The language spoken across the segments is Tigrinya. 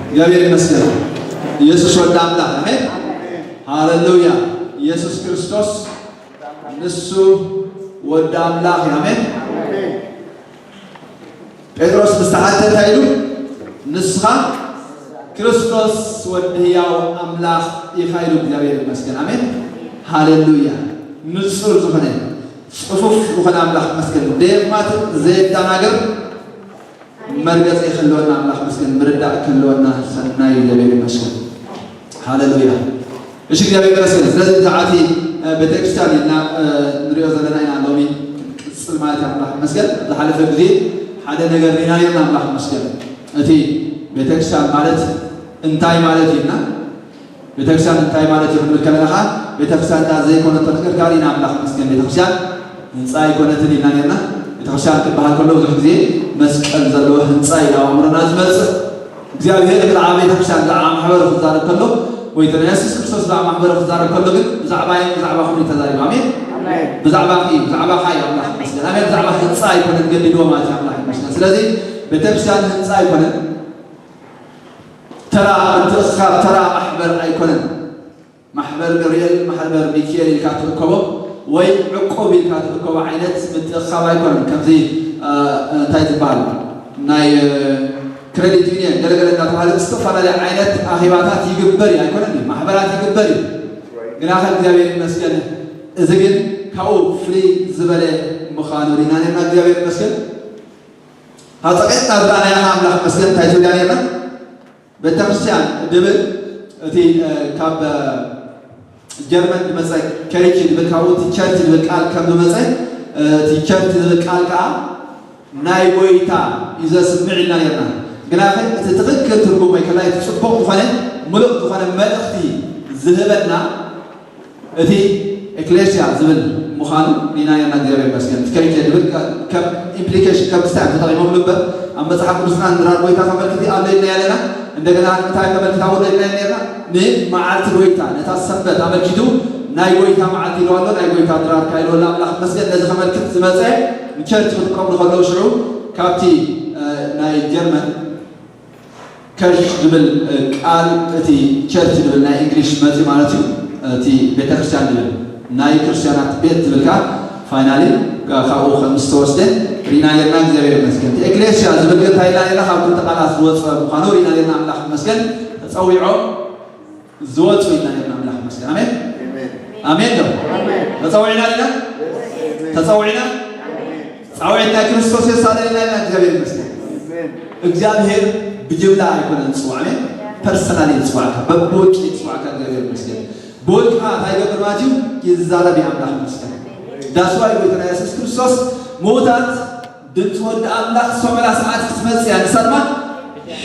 እግዚኣብሔር ይመስገን። ኢየሱስ ወዲ ኣምላኽ፣ ኣሜን። ሃሌሉያ። ኢየሱስ ክርስቶስ ንሱ ወዲ ኣምላኽ እዩ። ኣሜን። ጴጥሮስ ምስ ተሓተ እንታይ ኢሉ? "ንስኻ ክርስቶስ ወዲ ህያው ኣምላኽ ኢኻ" ኢሉ። እግዚኣብሔር ይመስገን። ኣሜን። ሃሌሉያ። ንጹር ዝኾነ፣ ጽፉፍ ዝኾነ ኣምላኽ ይመስገን። ደየማት ዘየዳናግር መርገጺ ክህልወና ኣምላኽ መስገን፣ ምርዳእ ክህልወና ሰናይ እዩ። እግዚኣብሔር ይመስገን። ሃሌሉያ። እሺ፣ እግዚኣብሔር ይመስገን። ስለዚ ብዛዕባ እቲ፣ እ፣ ቤተክርስትያን ኢልና፣ እ፣ ንሪኦ ዘለና ኢና ሎሚ። ቅጽል ማለት እዩ። ኣምላኽ መስገን። ዝሓለፈ ግዜ ሓደ ነገር ርኢና ነርና። ኣምላኽ መስገን። እቲ ቤተክርስትያን ማለት እንታይ ማለት እዩ ኢልና፣ ቤተክርስትያን እንታይ ማለት እዩ ክንብል ከለና ኸዓ፣ ቤተክርስትያን እታ ዘይኮነቶ ነገር ጋር ኢና ኣምላኽ መስገን። ቤተክርስትያን ህንፃ ኣይኮነትን ኢልና ነርና። ቤተክርስትያን ክበሃል ከሎ ብዙሕ ግዜ መስቀል ዘለዎ ህንፃ እዩ ናብ ኣእምሮና ዝመፅእ። እግዚኣብሔር ብዛዕባ ቤተክርስትያን፣ ብዛዕባ ማሕበሩ ክዛረብ ከሎ፣ ወይ እቲ ናይ የሱስ ክርስቶስ ብዛዕባ ማሕበሩ ክዛረብ ከሎ ግን ብዛዕባ እየ፣ ብዛዕባኹም እዩ ተዛሪቡ። ኣሜን። ኣሜን። ብዛዕባኺ እዩ፣ ብዛዕባኻ እዩ ኣምላኽ መስገን። ኣሜን። ብዛዕባ ህንፃ ኣይኮነን ገዲድዎ ማለት እዩ። ኣምላኽ ይመስገን። ስለዚ ቤተክርስትያን ህንፃ ኣይኮነን። ተራ ምትእኽኻብ፣ ተራ ማሕበር ኣይኮነን። ማሕበር ገብርኤል፣ ማሕበር ሚካኤል ኢልካ ትእከቦ ወይ ዕቁብ ኢልካ ትእከቦ ዓይነት ምትእኽኻብ ኣይኮነን። ከምዚ፣ እ፣ እንታይ ዝበሃል፣ ናይ፣ እ፣ ክሬዲት ዩኒየን ገለገለ እናተባሃለ ዝተፈላለየ ዓይነት ኣኼባታት ይግበር እዩ፣ ኣይኮነን እዩ፣ ማሕበራት ይግበር እዩ። ግና ከ እግዚኣብሔር ይመስገን፣ እዚ ግን ካብኡ ፍልይ ዝበለ ምዃኑ ርኢና ነርና። እግዚኣብሔር ይመስገን። ካብ ጸቂጥና ዝረኣናዮ ኣምላኽ ይመስገን። እንታይ ትብላ ነርና? ቤተክርስትያን ድብል እቲ፣ እ፣ ካብ፣ እ፣ ጀርመን ዝመጸ ኬርች ድብል፣ ካብኡ እቲ ቸርች ድብል ቃል ከም ዝመጸ፣ እ፣ እቲ ቸርች ድብል ቃል ከኣ ናይ ጎይታ እዩ ዘስምዕ ኢልና ነርና። ግና ከ እቲ ትኽክል ትርጉም ወይ ከላይ እቲ ጽቡቕ ዝኾነ ምሉእ ዝኾነ መልእኽቲ ዝህበና እቲ ኤክሌስያ ዝብል ምዃኑ ርኢና ነርና። እግዚኣብሔር ይመስገን። እቲ ከሪቴ ዝብል ከ-፣ ከም ኢምፕሊኬሽን፣ ከም ክስታይ እዮም ተጠቒሞምሉ እምበር፣ ኣብ መጽሓፍ ቅዱስና ንድራር ጎይታ ከመልክት ኣሎ ኢልና ኣለና። እንደገና እንታይ ከመልክት ኣሎ ኢልና ነርና? ንመዓልቲ ጎይታ፣ ነታ ሰንበት ኣመልኪቱ ናይ ጎይታ መዓልቲ ኢሉ ኣሎ፣ ናይ ጎይታ ድራር ካይሉ ኣሎ። ኣምላኽ ይመስገን። ነዚ ከመልክት ዝመጸ ንቸርች ክጥቀምሉ ከለዉ ሽዑ ካብቲ፣ እ፣ ናይ ጀርመን ከርች ዝብል፣ እ፣ ቃል እቲ ቸርች ዝብል ናይ እንግሊሽ መፂ ማለት እዩ። እቲ ቤተክርስትያን ዝብል ናይ ክርስትያናት ቤት ዝብል ከዓ ፋይናሊ ካብኡ ከም ዝተወስደ ሪና ጌርና። እግዚኣብሔር ይመስገን። እቲ ኤክሌስያ ዝብል ግን እንታይ ኢልና ጌርና? ካብ ክልተ ቃላት ዝወፀ ምዃኑ ሪና ጌርና። ኣምላኽ ይመስገን። ተፀዊዖም ዝወፁ ኢልና ጌርና። ኣምላኽ ይመስገን። ኣሜን። ኣሜን። ኣሜን ዶ? ኣሜን። ተፀዊዕና ኢና? ኣሜን። ተፀዊዕና? ኣሜን። ጻውዒት ናይ ክርስቶስ የሳልልና ኢና። እግዚኣብሔር ይመስገን። ኣሜን። እግዚኣብሔር ብጅምላ ኣይኮነን ዝጽዋዕ፣ ኣሜን። ፐርሰናል እዩ ዝጽዋዕካ፣ በብውልቂ እዩ ዝጽዋዕካ። እግዚኣብሔር ይመስገን። ብውልቅኻ እንታይ ይገብር ማለት እዩ? ይዛረብ እዩ። ኣምላኽ ይመስገን። ዳስዋይ ጎይታና የሱስ ክርስቶስ ምዉታት ድምፂ ወዲ ኣምላኽ ዝሰምዑላ ሰዓት ክትመፅእ እያ። ንሳ ድማ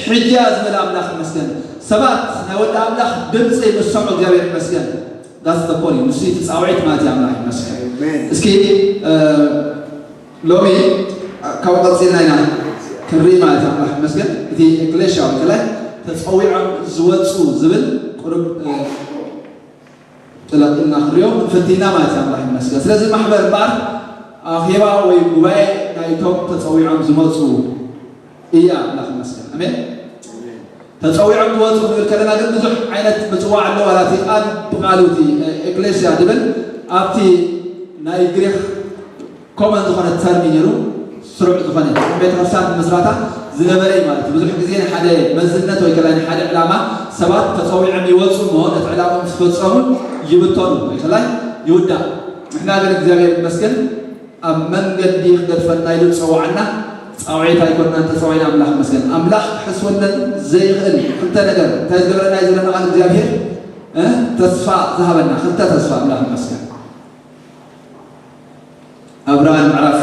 ሕጂ እያ ዝበለ። ኣምላኽ ይመስገን። ሰባት ናይ ወዲ ኣምላኽ ድምፂ ምስ ሰምዑ እግዚኣብሔር ይመስገን። ዳስ ፖይንት፣ ንሱ እዩ እቲ ጻውዒት ማለት እዩ። ኣምላኽ ይመስገን። ኣሜን። እስኪ፣ እ፣ ሎሚ ካብኡ ቀጺልና ኢና ክንርኢ ማለት እዩ። ኣምላኽ ይመስገን። እቲ ኤክሌሽያ ወይ ከላይ ተጸዊዖም ዝወጹ ዝብል ቁሩብ፣ እ፣ ጥለቕ ኢልና ክንሪኦ ክንፍትን ኢና ማለት እዩ። ኣምላኽ ይመስገን። ስለዚ ማሕበር እምበኣር ኣኼባ ወይ ጉባኤ ናይቶም ተጸዊዖም ዝመጹ እያ። ኣምላኽ ይመስገን። ኣሜን። ተጸዊዖም ዝወጹ ክንብል ከለና ግን ብዙሕ ዓይነት ምጽዋዕ ኣሎ። ዋላ እቲ ቃል ብቃሉ እቲ፣ እ፣ ኤክሌስያ ዝብል ኣብቲ ናይ ግሪክ ኮመን ዝኾነ ተርሚ ነይሩ፣ ስሩዕ ዝኾነ ቤተክርስትያን ምስራታ ዝነበረ እዩ ማለት እዩ። ብዙሕ ግዜ ንሓደ መዝነት ወይ ከላይ ንሓደ ዕላማ ሰባት ተጸዊዖም ይወጹ እሞ ነቲ ዕላማኦም ምስ ፈጸሙ ይብተኑ ወይ ከላይ ይውዳእ። ንሕና ግን እግዚኣብሔር ይመስገን ኣብ መንገዲ ክገድፈና ኢሉ ዝጸውዓና ጻውዒት ኣይኮንናን ተጸዊዕና። ኣምላኽ ይመስገን። ኣምላኽ ክሕስወለን ዘይኽእል ክልተ ነገር እንታይ ዝገበረና እዩ ዘለና ቃል እግዚኣብሔር፣ እ፣ ተስፋ ዝሃበና ክልተ ተስፋ። ኣምላኽ ይመስገን። ኣብ ራእይ ምዕራፍ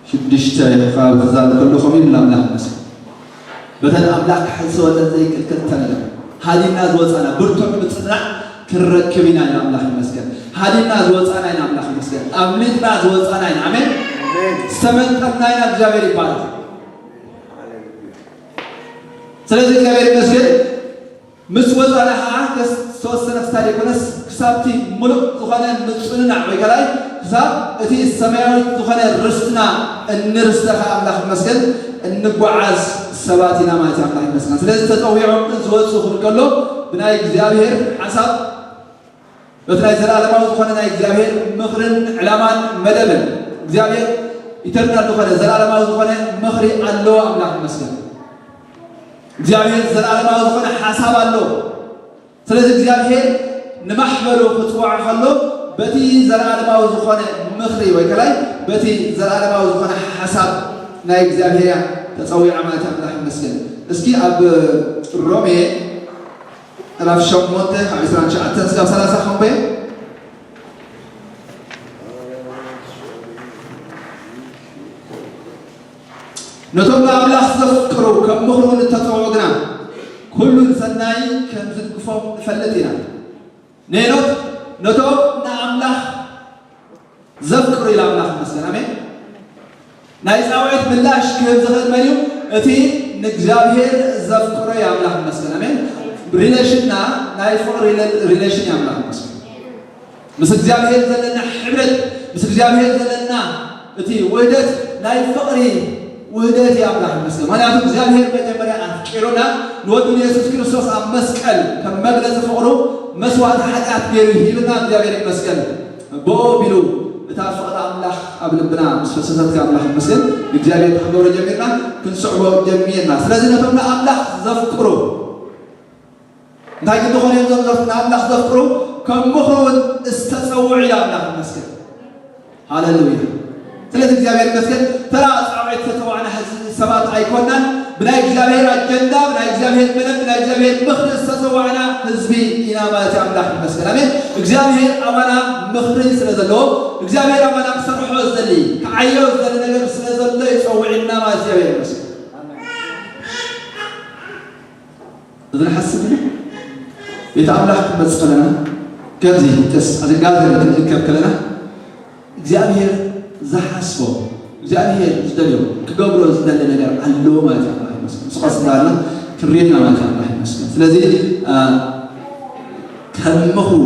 ሽዱሽተ ከባቢ ክዛረብ ከሎ ከምኡ ይብል ኣምላኽ ይመስገን። በተን ኣምላኽ ክሕስወለን ዘይክእል ክልተ ነገር። ሃዲምና ዝወፃና ብርቱዕ ምፅናዕ ክንረክብ ኢና ኢና። ኣምላኽ ይመስገን። ሃዲምና ዝወፃና ኢና። ኣምላኽ ይመስገን። ኣምሊጥና ዝወፃና ኢና። ኣሜን። ኣሜን። ዝተመንጠልና ኢና። እግዚኣብሔር ይባረክ። ስለዚ እግዚኣብሔር ይመስገን። ምስ ወፃና ከዓ ከስ-፣ ዝተወሰነ ክሳብ ዘይኮነስ ክሳብቲ ሙሉእ ዝኾነ ምፅንናዕ ወይ ከላይ ክሳብ እቲ ሰማያዊ ዝኾነ ርስትና እንርስተ ከዓ ኣምላኽ ይመስገን። ንጓዓዝ ሰባት ኢና ማለት እዩ። ኣምላኽ ይመስገን። ስለዚ ተጸዊዖም ዝወፁ ክብል ከሎ ብናይ እግዚኣብሔር ሓሳብ በቲ ናይ ዘለኣለማዊ ዝኾነ ናይ እግዚኣብሔር ምኽርን ዕላማን መደብን እግዚኣብሔር ኢተርናል ዝኾነ ዘለኣለማዊ ዝኾነ ምኽሪ ኣለዎ። ኣምላኽ ይመስገን። እግዚኣብሔር ዘለኣለማዊ ዝኾነ ሓሳብ ኣለዎ። ስለዚ እግዚኣብሔር ንማሕበሩ ክፅዋዕ ከሎ በቲ ዘለኣለማዊ ዝኾነ ምኽሪ ወይ ከላይ በቲ ዘለኣለማዊ ዝኾነ ሓሳብ ናይ እግዚኣብሔር እያ ተፀዊዓ ማለት ኣምላኽ ይመስገን። እስኪ ኣብ ሮሜ ምዕራፍ ሸሞንተ ካብ ዕስራን ትሽዓተን እስካብ ሰላሳ ከንበዮ። ነቶም ንኣምላኽ ዘፍቅሩ ከም ምኽሩ ንተጸውዑ ግና ኩሉን ሰናይ ከም ዝድግፎም ንፈልጥ ኢና። ንሄኖክ ነቶም ንኣምላኽ ዘፍቅሩ ኢላ ኣምላኽ ይመስገን። ኣሜን። ናይ ጻውዒት ምላሽ ክህብ ዝኽእል መን እዩ? እቲ ንእግዚኣብሔር ዘፍቅሮ እዩ ኣምላኽ ይመስገን። ኣሜን። ሪሌሽንና ናይ ፍቕሪ ሪሌሽን እዩ ኣምላኽ ይመስገን። ምስ እግዚኣብሔር ዘለና ሕብረት፣ ምስ እግዚኣብሔር ዘለና እቲ ውህደት ናይ ፍቕሪ ውህደት እዩ ኣምላኽ ይመስገን። ምኽንያቱ እግዚኣብሔር መጀመርያ ኣፍቂሩና ንወዱ ንየሱስ ክርስቶስ ኣብ መስቀል ከም መግለጺ ፍቕሩ መስዋዕቲ ሓጢኣት ገይሩ ሂብና እግዚኣብሔር ይመስገን። ብኡ ኣቢሉ እታ ፍቕሪ ኣምላኽ ኣብ ልብና ምስ ፈሰሰት ኣምላኽ ይመስገን እግዚኣብሔር ክንገብሮ ጀሚርና ክንስዕቦ ጀሚርና። ስለዚ ነቶም ንኣምላኽ ዘፍቅሩ እንታይ ግዲ ኾነ እዮም ዘምዘፍ ንኣምላኽ ዘፍቅሩ ከም ምኽሩ እውን ዝተጸውዑ ኢላ ኣምላኽ ይመስገን። ሃሌሉያ። ስለዚ እግዚኣብሔር ይመስገን ተራ ጻውዒት ዝተጸዋዕና ህዝቢ ሰባት ኣይኮናን። ብናይ እግዚኣብሔር ኣጀንዳ ብናይ እግዚኣብሔር መደብ ብናይ እግዚኣብሔር ምኽሪ ዝተጸዋዕና ህዝቢ ኢና ማለት እዩ። ኣምላኽ ይመስገን። ኣሜን። እግዚኣብሔር ኣባና ምኽሪ ስለ ዘለዎ እግዚኣብሔር ኣባና ክሰርሖ ዝደሊ ክዓዮ ዝደሊ ነገር ስለ ዘሎ ይጸውዕና ማለት እግዚኣብሔር ይመስገን። እዚ ንሓስብ ኢና። ቤት ኣምላኽ ክንመጽእ ከለና ከምዚ ደስ ኣዘጋዘረ ክንእከብ ከለና እግዚኣብሔር ዝሓስቦ እግዚኣብሔር ዝደልዮ ክገብሮ ዝደለ ነገር ኣለዎ ማለት እዩ። ኣምላኽ ይመስገን። ንሱ ቀስ እንዳበልና ክንሪኦ ኢና ማለት እዩ። ኣምላኽ ይመስገን። ስለዚ ከም ምኽሩ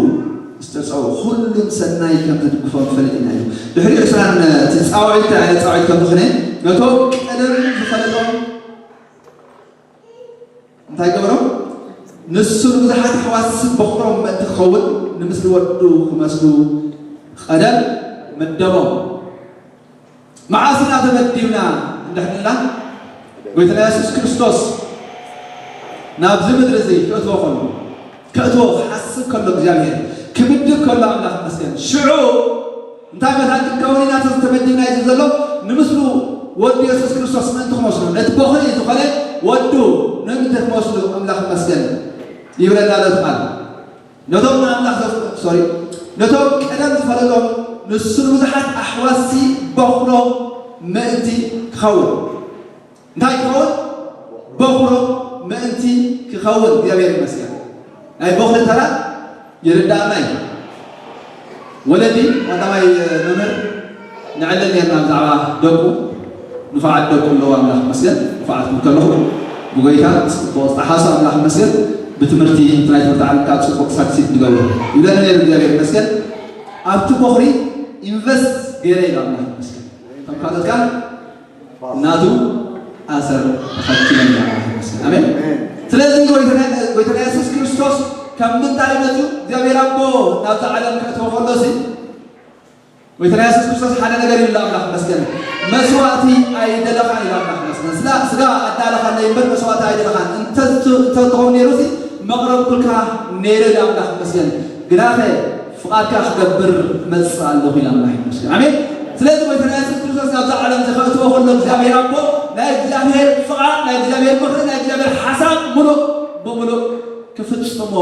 ዝተጸውዑ ኩሉን ሰናይ ከም ዝድግፎም ንፈልጥ ኢና እዩ። ድሕሪኡ ዕስራን እቲ ጻውዒት እንታይ ዓይነት ጻውዒት ከም ዝኾነ ነቶም ቀደም ዝፈለጦም እንታይ ገበሮም? ንሱ ንብዙሓት ኣሕዋት ስም በኹሮም ምእንቲ ክኸውን ንምስሊ ወዱ ክመስሉ ቀደም መደቦም። መዓስ ኢና ተመዲብና እንድሕር ኢልና ጎይታና የሱስ ክርስቶስ ናብዚ ምድሪ እዚ ክእትዎ ከሎ ከእትዎ ክሓስብ ከሎ እግዚኣብሔር ክምድብ ከሎ ኣምላኽ ይመስገን ሽዑ እንታይ መታን ክንከውን ኢና ተመዲብና እዩ ዘሎ ንምስሉ ወዱ የሱስ ክርስቶስ ምእንቲ ክመስሉ ነቲ በኹሪ ዝኾነ ወዱ ንምእንቲ ክመስሉ ኣምላኽ ይመስገን ይብለና ኣሎ እቲ ቃል ነቶም ንኣምላኽ ዘፍ ሶሪ ነቶም ቀደም ዝፈለጦም ንሱ ንብዙሓት ኣሕዋትሲ በኹሮም ምእንቲ ክኸውን እንታይ ክኸውን በኹሮም ምእንቲ ክኸውን እግዚኣብሔር ይመስገን ናይ በኹሪ ተራ ይርዳእና እዩ ወለዲ ቀዳማይ መምህር ንዕልል ነርና ብዛዕባ ደቁ ንፋዓት ደቁ ኣለዎ ኣምላኽ መስገን ንፋዓት ክብል ከለኹ ብጎይታ ጽቡቕ ዝጠሓሱ ኣምላኽ መስገን ብትምህርቲ ናይ ትምህርቲ ዓለም ካብ ጽቡቕ ሳክሲት ንገብሮ ይብለኒ ነይሩ እግዚኣብሔር መስገን ኣብቲ በኹሪ ኢንቨስት ገይረ ኢሉ ኣምላኽ መስገን ከም ካልኦት ጋር እናቱ ኣሰር ተኸትለን ኣሜን ስለዚህ ጎይተና የሱስ ክርስቶስ ካብ ምንታይ መፅኡ እግዚኣብሔር ኣቦ ናብዛ ዓለም ከእትዎ ከሎሲ ጎይተና የሱስ ክርስቶስ ሓደ ነገር ይብል ኣምላኽ መስገን መስዋዕቲ ኣይደለኻን ይብል ኣምላኽ መስገን ስጋ ኣዳለኻለይ እምበር መስዋዕቲ ኣይደለኻን እንተትኸውን ነይሩ ሲ መቕረብኩልካ ነይረ ይብል ኣምላኽ መስገን ግናኸ ፍቓድካ ክገብር እመጽእ ኣለኹ ኢላ ኣምላኽ ይመስገን። ኣሜን። ስለዚ ጎይታና የሱስ ክርስቶስ ናብዛ ዓለም እዚ ከእትዎ ከሎ እግዚኣብሔር ኣቦ ናይ እግዚኣብሔር ፍቓድ ናይ እግዚኣብሔር ምኽሪ ናይ እግዚኣብሔር ሓሳብ ሙሉእ ብምሉእ ክፍጽሞ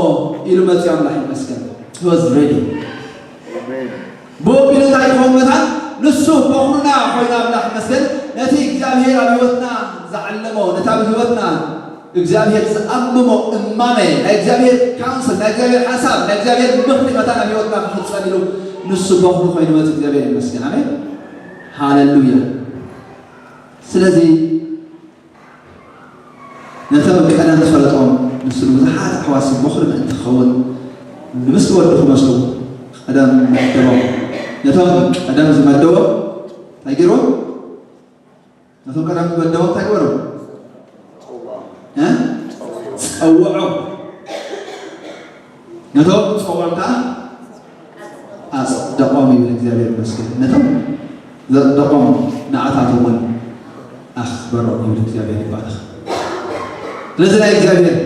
ኢሉ መጽኡ ኣምላኽ ይመስገን። He was ready። ብኡ ቢሉ እንታይ ይኸውን መታን ንሱ በኹርና ኮይኑ ኣምላኽ ይመስገን ነቲ እግዚኣብሔር ኣብ ህይወትና ዝዓለሞ ነቲ ኣብ ህይወትና እግዚኣብሔር ዝኣመሞ እማመ ናይ እግዚኣብሔር ካውንስል ናይ እግዚኣብሔር ሓሳብ ናይ እግዚኣብሔር ምኽሪ መታን ኣብ ህይወትና ክፍጸም ኢሉ ንሱ በኹሩ ኮይኑ መጽእ እግዚኣብሔር ይመስገን ኣሜን ሃሌሉያ ስለዚ ነቶም ቀደም ዝፈለጦም ንሱ ንብዙሓት ኣሕዋት በኹሪ ምእንቲ ክኸውን ንምስሊ ወዱ ክመስሉ ቀደም መደቦም ነቶም ቀደም ዝመደቦም እንታይ ገይርዎም ነቶም ቀደም ዝመደቦም እንታይ ገበሮም ጸውዖም፣ ነቶም ዝጸውዖም ከኣ ኣጽደቖም ይብል እግዚኣብሔር ይመስገን። ነቶም ዘጽደቖም ንዓታቶም እውን ኣኽበሮም ይብል እግዚኣብሔር ይባረኽ። ስለዚ ናይ እግዚኣብሔር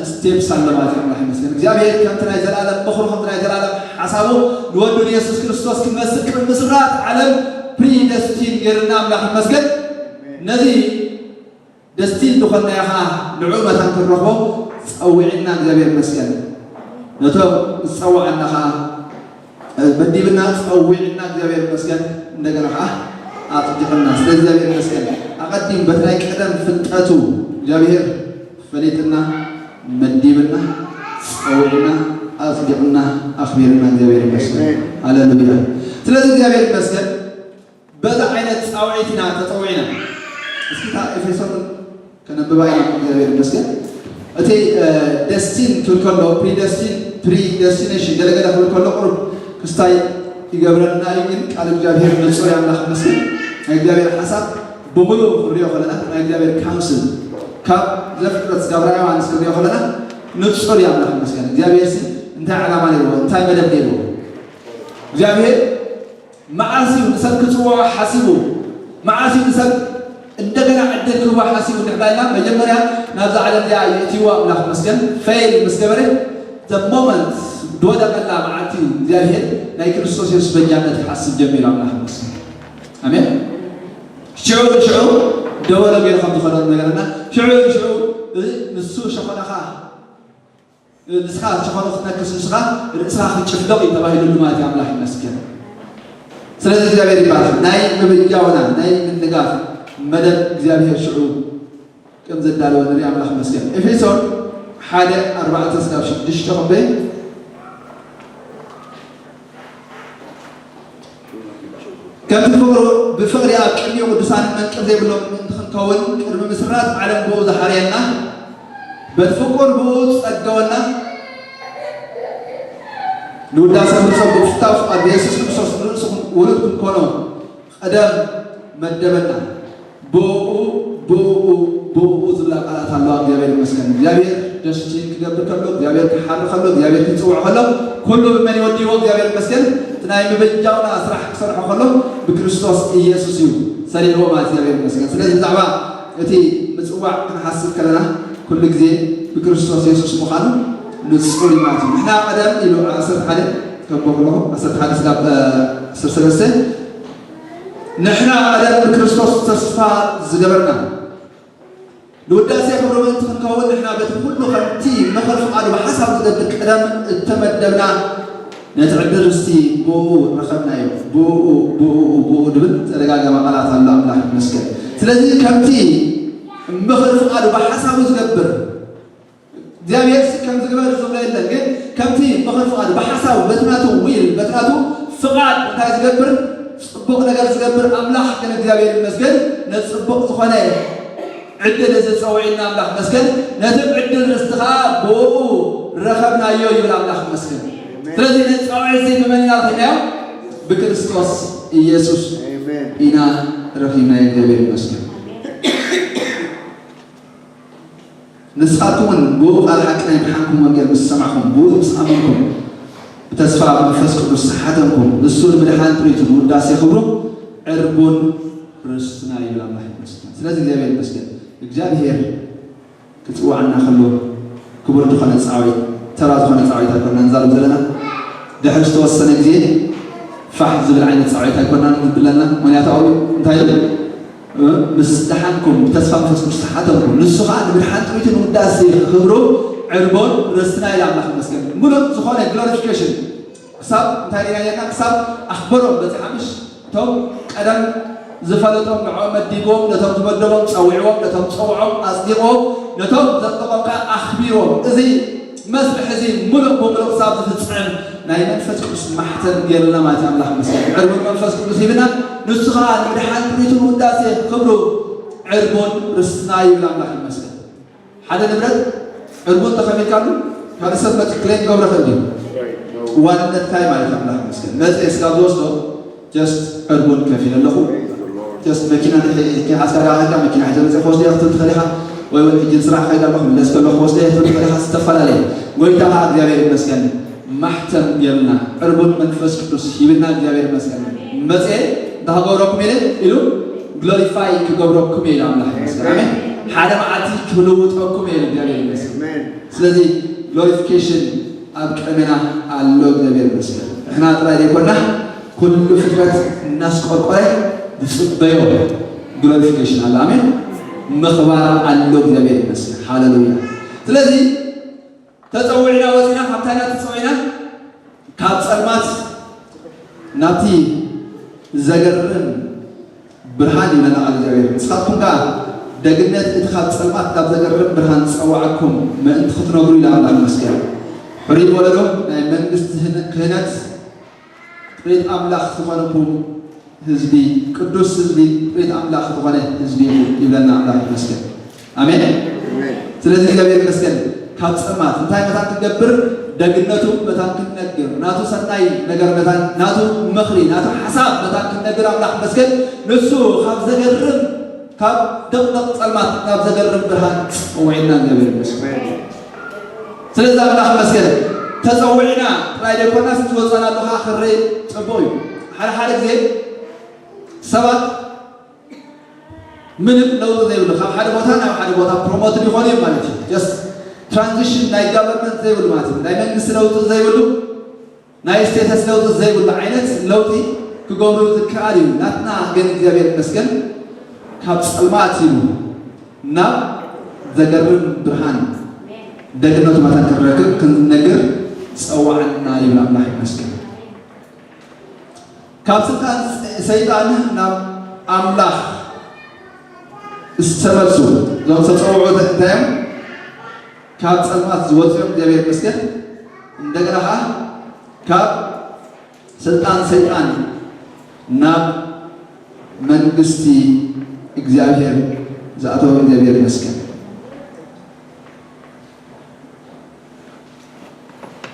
ስቴፕስ ኣሎ ማለት እዩ። ኣምላኽ ይመስገን። እግዚኣብሔር ከምቲ ናይ ዘላለም ምኽሩ ከምቲ ናይ ዘላለም ሓሳቡ ንወዱ ንየሱስ ክርስቶስ ክመስል ቅድሚ ምስራት ዓለም ፕሪደስቲን ገይርና ኣምላኽ ይመስገን። ነዚ ደስቲን ዝኾንናዮ ኸዓ ንዑ መታን ክንረኽቦ ጸዊዕና እግዚኣብሔር ይመስገን። ነቶም ዝጸዋዕና ኸዓ መዲብና ጸዊዕና እግዚኣብሔር ይመስገን። እንደገና ኸዓ ኣጽዲቕና ስለ እግዚኣብሔር ይመስገን። ኣቐዲም በቲ ናይ ቀደም ፍልጠቱ እግዚኣብሔር ፈሊጥና መዲብና ጸዊዕና ኣጽዲቕና ኣኽቢርና እግዚኣብሔር ይመስገን። ሃሌሉያ። ስለዚ እግዚኣብሔር ይመስገን። በዛ ዓይነት ጻውዒት ኢና ተጸዊዕና። እስኪ እታ ኤፌሶን ከነብባ ኢና። እግዚኣብሔር ይመስገን። እቲ ደስቲን ክብል ከሎ ፕሪደስቲን ፕሪደስቲኔሽን ገለገለ ክብል ከሎ ቁሩብ ክስታይ ይገብረና እዩ። ግን ቃል እግዚኣብሔር ንጹር እዩ። ኣምላኽ ይመስገን። ናይ እግዚኣብሔር ሓሳብ ብምሉእ ክንሪኦ ከለና ናይ እግዚኣብሔር ካውንስል ካብ ዘፍጥረት ስጋብ ራእይ ዮሃንስ ክንሪኦ ከለና ንጹር እዩ። ኣምላኽ ይመስገን። እግዚኣብሔር ሲ እንታይ ዓላማ ነይርዎ? እንታይ መደብ ነይርዎ? እግዚኣብሔር መዓስ እዩ ንሰብ ክጽውዖ ሓሲቡ? መዓስ እዩ ንሰብ እንደገና ዕድል ክህቦ ሓሲቡ እንድሕር ኢልና መጀመርያ ናብዛ ዓለም እዚኣ የእትይዎ ኣምላኽ መስገን ፌል ምስ ገበረ ዘሞመንት ዝወደቐላ መዓልቲ እዩ እግዚኣብሔር ናይ ክርስቶስ የሱስ በጃነት ክሓስብ ጀሚሩ ኣምላኽ መስገን ኣሜን። ሽዑ ንሽዑ ደወሎ ገይሩ ከም ዝኾነ ነገረና ሽዑ ንሽዑ ንሱ ሸኾናኻ ንስኻ ሸኾኑ ክትነክስ ንስኻ ርእስኻ ክትጭፍለቕ እዩ ተባሂሉ ድማ እቲ ኣምላኽ ይመስገን። ስለዚ እግዚኣብሔር ይባርክ። ናይ ምብጃውና ናይ ምንጋፍ መደብ እግዚኣብሔር ሽዑ ከም ዘዳለወ ንርኢ ኣምላኽ ይመስገን። ኤፌሶን ሓደ ኣርባዕተ ስጋብ ሽዱሽተ ከበይ ከምቲ ፍቕሩ ብፍቕሪ ኣብ ቅድሚኡ ቅዱሳንን መንቅብ ዘይብሎም ምእንቲ ክንከውን ቅድሚ ምስራት ዓለም ብኡ ዝሓረየና በቲ ፍቁር ብኡ ዝጸገወና ንውዳሰ ብጸጉ ፍታው ፍቓድ ብየሱስ ክርስቶስ ንርእሱ ውሉድ ክንኮኖ ቀደም መደበና። ብኡ ብኡ ብኡ ዝብላ ቃላት ኣለዋ። እግዚኣብሔር ይመስገን። እግዚኣብሔር ደስቲን ክገብር ከሎ እግዚኣብሔር ክሓሪ ከሎ እግዚኣብሔር ክፅውዕ ከሎ ኩሉ ብመን ይወድይዎ እግዚኣብሔር ይመስገን። እቲ ናይ ምብጃውና ስራሕ ክሰርሖ ከሎ ብክርስቶስ ኢየሱስ እዩ ሰሪሕዎ ማለት እግዚኣብሔር ይመስገን። ስለዚ ብዛዕባ እቲ ምፅዋዕ ክንሓስብ ከለና ኩሉ ግዜ ብክርስቶስ የሱስ ምዃኑ ንፁር እዩ ማለት እዩ። ንሕና ቀደም ኢሉ ዓሰርተ ሓደ ከቦ ከለኹ ዓሰርተ ሓደ ስጋብ ዓሰርተ ሰለስተ ንሕና ቀደም ብክርስቶስ ተስፋ ዝገበርና ንውዳሴ ክብሩ ምእንቲ ክንከውን ንሕና በቲ ኩሉ ከምቲ ምኽር ፍቓዱ ብሓሳብ ዝገብር ቀደም እተመደብና ነቲ ዕድል ርስቲ ብኡ ረኸብናዮ። ብኡ ብኡ ብኡ ድብል ተደጋጋሚ ቃላት ኣሎ። ኣምላኽ ይመስገን። ስለዚ ከምቲ ምኽር ፍቓዱ ብሓሳቡ ዝገብር እግዚኣብሔር ሲ ከም ዝግበር ዝብሎ የለን ግን ከምቲ ምኽር ፍቓዱ ብሓሳቡ በቲ ናቱ ዊል በቲ ናቱ ፍቓድ እንታይ ዝገብር ፅቡቕ ነገር ዝገብር ኣምላኽ ግን እግዚኣብሔር ይመስገን ነቲ ፅቡቕ ዝኾነ ዕድል እዚ ፀውዒና ኣምላኽ መስገን ነቲ ዕድል ርስቲ ከዓ ብኡ ረኸብናዮ ይብል ኣምላኽ መስገን። ስለዚ ነፃውዒ እዚ ብመን ኢና ረኺብናዮ? ብክርስቶስ ኢየሱስ ኢና ረኺብናዮ። እግዚኣብሔር ይመስገን። ንስኻትኩም እውን ብኡ ቃል ሓቂ ናይ ምድሓንኩም ወንጌል ምስ ሰማዕኹም ብኡ ምስ ኣመንኩም ብተስፋ ኣብ መንፈስ ቅዱስ ዝሓተምኩም ንሱ ንምድሓን ጥሪቱ ንውዳሴ ክብሩ ዕርቡን ርስትና ይብል ኣምላኽ ይመስገን። ስለዚ እግዚኣብሔር ይመስገን። እግዚኣብሔር ክፅዋዕና ከሎ ክቡር ዝኾነ ፃውዒት ተራ ዝኾነ ፃውዒት ኣይኮና ንዛረብ ዘለና። ድሕሪ ዝተወሰነ ግዜ ፋሕ ዝብል ዓይነት ፃውዒት ኣይኮና ንብለና። ምክንያቱ ኣብኡ እንታይ ይብል ምስ ደሓንኩም ብተስፋ መንፈስ ቅዱስ ተሓተምኩም ንሱ ከዓ ንምድሓን ጥሪቱ ንውዳሴ ክብሩ ዕርቦን ርስትና ኢላ ኣምላኽ ይመስገን። ሙሉእ ዝኾነ ግሎሪፊኬሽን ክሳብ እንታይ ሪና ጌርና ክሳብ ኣኽበሮም በፂሓ ምሽ እቶም ቀደም ዝፈለጦም ንዕኦም መዲብዎም ነቶም ዝመደቦም ፀዊዕዎም ነቶም ፀውዖም ኣፅዲቕዎም ነቶም ዘፅደቖም ከዓ ኣኽቢርዎም እዚ መስርሕ እዚ ሙሉእ ብምሉእ ክሳብ ዝፍፀም ናይ መንፈስ ቅዱስ ማሕተም ገይሩልና ማለት እዩ። ኣምላኽ ይመስገን። ዕርቡን መንፈስ ቅዱስ ሂብና ንሱ ከዓ ንምድሓን ጥሪቱ ንውዳሴ ክብሩ ዕርቡን ርስትና ይብል ኣምላኽ ይመስገን። ሓደ ንብረት ዕርቡን ተኸፊልካሉ ካልእ ሰብ መፂ ክሌም ገብረ ክእል ድዩ? ዋንነትካ እዩ ማለት እዩ። ኣምላኽ ይመስገን። መፂ ስጋብ ዝወስዶ ጀስት ዕርቡን ከፊለ ኣለኹ። ጀስት መኪና ከይሓዝካ ዳ መኪና ሒዘ መፂ ክወስዶ እየ ክትብል ትኽእል ኢኻ። ወይ እውን ሕጂ ስራሕ ከይዳ ኣለኹ፣ መለስ ከለኹ ወስደ እየ ትብል ትኽእል ኢኻ፣ ዝተፈላለየ። ጎይታ ኸዓ እግዚኣብሔር ይመስገን፣ ማሕተም ጌርና፣ ዕርቡን መንፈስ ቅዱስ ሂብና እግዚኣብሔር ይመስገን። መፅየ እንታይ ክገብረኩም ኢለ ኢሉ፣ ግሎሪፋይ ክገብረኩም እየ ኢሉ ኣምላኽ ይመስገን። ኣሜን። ሓደ መዓልቲ ክልውጠኩም እየ ኢሉ እግዚኣብሔር ይመስገን። ኣሜን። ስለዚ ግሎሪፊኬሽን ኣብ ቅድሜና ኣሎ እግዚኣብሔር ይመስገን። ንሕና ጥራይ ዘይኮና ኩሉ ፍጥረት እናስቆርቆረ ዝፅበዮ ግሎሪፊኬሽን ኣሎ። ኣሜን። ምኽባር ኣሎ እግዚኣብሔር ይመስገን። ሃሌሉያ። ስለዚ ተፀዊዕና ወፂና፣ ካብታ ኢና ተፀዊዕና፣ ካብ ፀልማት ናብቲ ዘገርም ብርሃን ይብለና ቃል እግዚኣብሔር። ንስኻትኩም ከኣ ደግነት እቲ ካብ ጸልማት ናብ ዘገርም ብርሃን ዝጸውዓኩም ምእንቲ ክትነግሩ ኢለ ኣምላኽ ይመስገን። ሕሩይ ወለዶ ናይ መንግስቲ ህን-፣ ክህነት ጥሪት ኣምላኽ ዝኾነኩም ህዝቢ፣ ቅዱስ ህዝቢ፣ ጥሪት ኣምላኽ ዝኾነ ህዝቢ ኢኹም ይብለና ኣምላኽ ይመስገን። ኣሜን። ኣሜን። ስለዚ እግዚኣብሔር ይመስገን። ካብ ጸልማት እንታይ መታን ክንገብር፣ ደግነቱ መታን ክንነግር፣ ናቱ ሰናይ ነገር መታን፣ ናቱ ምኽሪ፣ ናቱ ሓሳብ መታን ክንነግር ኣምላኽ ይመስገን። ንሱ ካብ ዘገርም፣ ካብ ደቕደቕ ጸልማት ናብ ዘገርም ብርሃን ጸውዕና እግዚኣብሔር ይመስገን። ኣሜን። ስለዚ ኣምላኽ ይመስገን። ተጸዊዕና ጥራይ ዘይኮናስ እቲ ወጻና ኣሎ ከዓ ክርኢ ጽቡቕ እዩ። ሓደ ሓደ ግዜ ሰባት ምንም ለውጢ ዘይብሉ፣ ካብ ሓደ ቦታ ናብ ሓደ ቦታ ፕሮሞት ይኾኑ እዮም ማለት እዩ። ጀስት ትራንዚሽን ናይ ጋቨርንመንት ዘይብሉ ማለት እዩ። ናይ መንግስቲ ለውጢ ዘይብሉ፣ ናይ ስቴተስ ለውጢ ዘይብሉ ዓይነት ለውጢ ክገብሩ ዝከኣል እዩ። ናትና ግን እግዚኣብሔር ይመስገን ካብ ጸልማት ኢሉ ናብ ዘገርም ብርሃን ደግነቱ መታን ክንረክብ ክንነግር ጸዋዕና ይብል ኣምላኽ ይመስገን። ካብ ስልጣን ሰይጣን ናብ ኣምላኽ ዝተመልሱ፣ እዞም ዝተጸውዑ እንታይ እዮም? ካብ ጸልማት ዝወጹ እዮም፣ እግዚኣብሔር ይመስገን። እንደገና ኸዓ ካብ ስልጣን ሰይጣን ናብ መንግስቲ እግዚኣብሔር ዝኣተወ እግዚኣብሔር ይመስገን።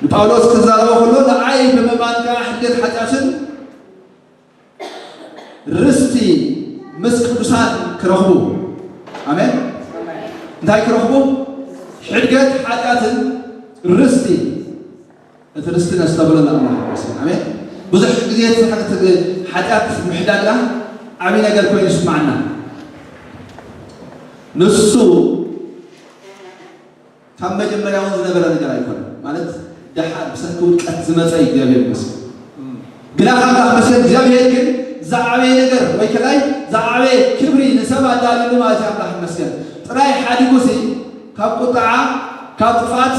ንጳውሎስ ክዛረቦ ከሎ ንዓይ ብምእማን ከዓ ሕድገት ሓጢኣትን ርስቲ ምስ ቅዱሳን ክረኽቡ። ኣሜን። እንታይ ክረኽቡ? ሕድገት ሓጢኣትን ርስቲ። እቲ ርስቲ ነስተብህለሉ ኣምላኽ ይመስገን። ኣሜን። ብዙሕ ግዜ እቲ ሓጢኣት ምሕዳግና ዓብዪ ነገር ኮይኑ ይስማዓና። ንሱ ካብ መጀመርያ እውን ዝነበረ ነገር ኣይኮነን። ማለት ደሓር ብሰንኪ ውድቀት ዝመፀ እዩ፣ እግዚኣብሔር ይመስገን። ግና ካብ ኣምላኽ ይመስገን፣ እግዚኣብሔር ግን ዝዓበየ ነገር ወይ ከላይ ዝዓበየ ክብሪ ንሰብ ኣዳልዩሉ ማለት እዩ። ኣምላኽ ይመስገን። ጥራይ ሓዲጉ ሲ ካብ ቁጥዓ፣ ካብ ጥፍኣት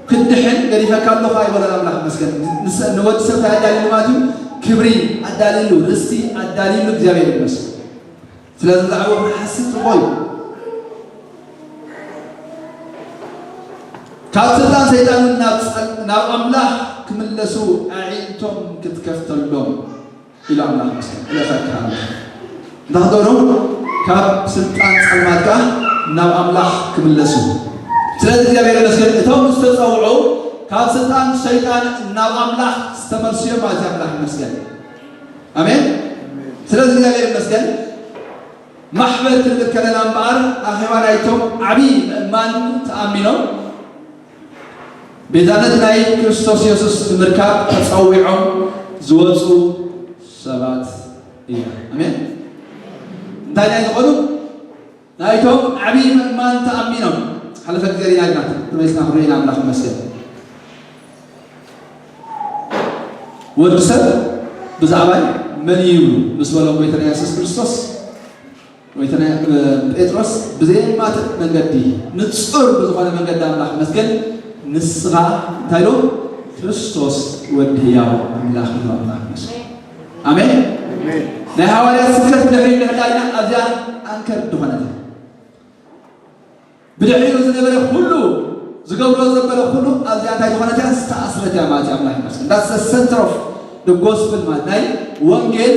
ክትድሕን ገዲፈካ ኣለኹ ኣይበለን። ኣምላኽ ይመስገን። ንሰ-፣ ንወዲ ሰብ እንታይ ኣዳልዩሉ ማለት እዩ? ክብሪ ኣዳልዩሉ፣ ርስቲ ኣዳልዩሉ፣ እግዚኣብሔር ይመስገን። ስለዚ ብዛዕባኡ ክንሓስብ ጽቡቕ እዩ። ካብ ስልጣን ሰይጣን ናብ ጸል-፣ ናብ ኣምላኽ ክምለሱ ኣዒንቶም ክትከፍተሎም ኢሉ ኣምላኽ ይመስገን። እለፈካ ኣምላኽ። እንታይ ክትገብሩ? ካብ ስልጣን ጸልማት ከኣ ናብ ኣምላኽ ክምለሱ። ስለዚ እግዚኣብሔር ይመስገን፣ እቶም ዝተጸውዑ ካብ ስልጣን ሰይጣን ናብ ኣምላኽ ዝተመልሱ እዮም ማለት እዩ። ኣምላኽ ይመስገን። ኣሜን። ስለዚ እግዚኣብሔር ይመስገን። ማሕበር ክንብል ከለና እምበኣር፣ ኣኼባ ናይቶም ዓብዪ ምእማን ተኣሚኖም፣ ቤዛነት ናይ ክርስቶስ የሱስ ንምርካብ ተጸዊዖም ዝወጹ ሰባት እዮም። ኣሜን። እንታይ ናይ ዝኾኑ? ናይቶም ዓብዪ ምእማን ተኣሚኖም። ሓለፈ ግዜ ርኢና ኢና፣ ተመሊስና ክንርኢ ኢና፣ ኣምላኽ ይመስገን። ወዲ ሰብ ብዛዕባይ መን እዩ ይብሉ ምስ በሎም ጎይታና የሱስ ክርስቶስ፣ ጎይታና፣ እ፣ ጴጥሮስ ብዘየማትእ መንገዲ፣ ንጹር ብዝኾነ መንገዲ ኣምላኽ ይመስገን፣ ንስኻ እንታይ ኢሉ? ክርስቶስ ወዲ ህያው ኣምላኽ ኢሉ ኣምላኽ ይመስገን። ኣሜን። ኣሜን። ናይ ሃዋርያት ስብከት ድሕሪ ምሕዳግና ኣብዚኣ ኣንከር ዝኾነት እያ። ብድሕሪኡ ዝነበረ ኩሉ፣ ዝገብሮ ዘበለ ኩሉ ኣብዚኣ እንታይ ዝኾነት እያ? ዝተኣስረት እያ ማለት እዩ። ኣምላኽ ይመስገን። That's the center of the gospel ማለት ናይ ወንጌል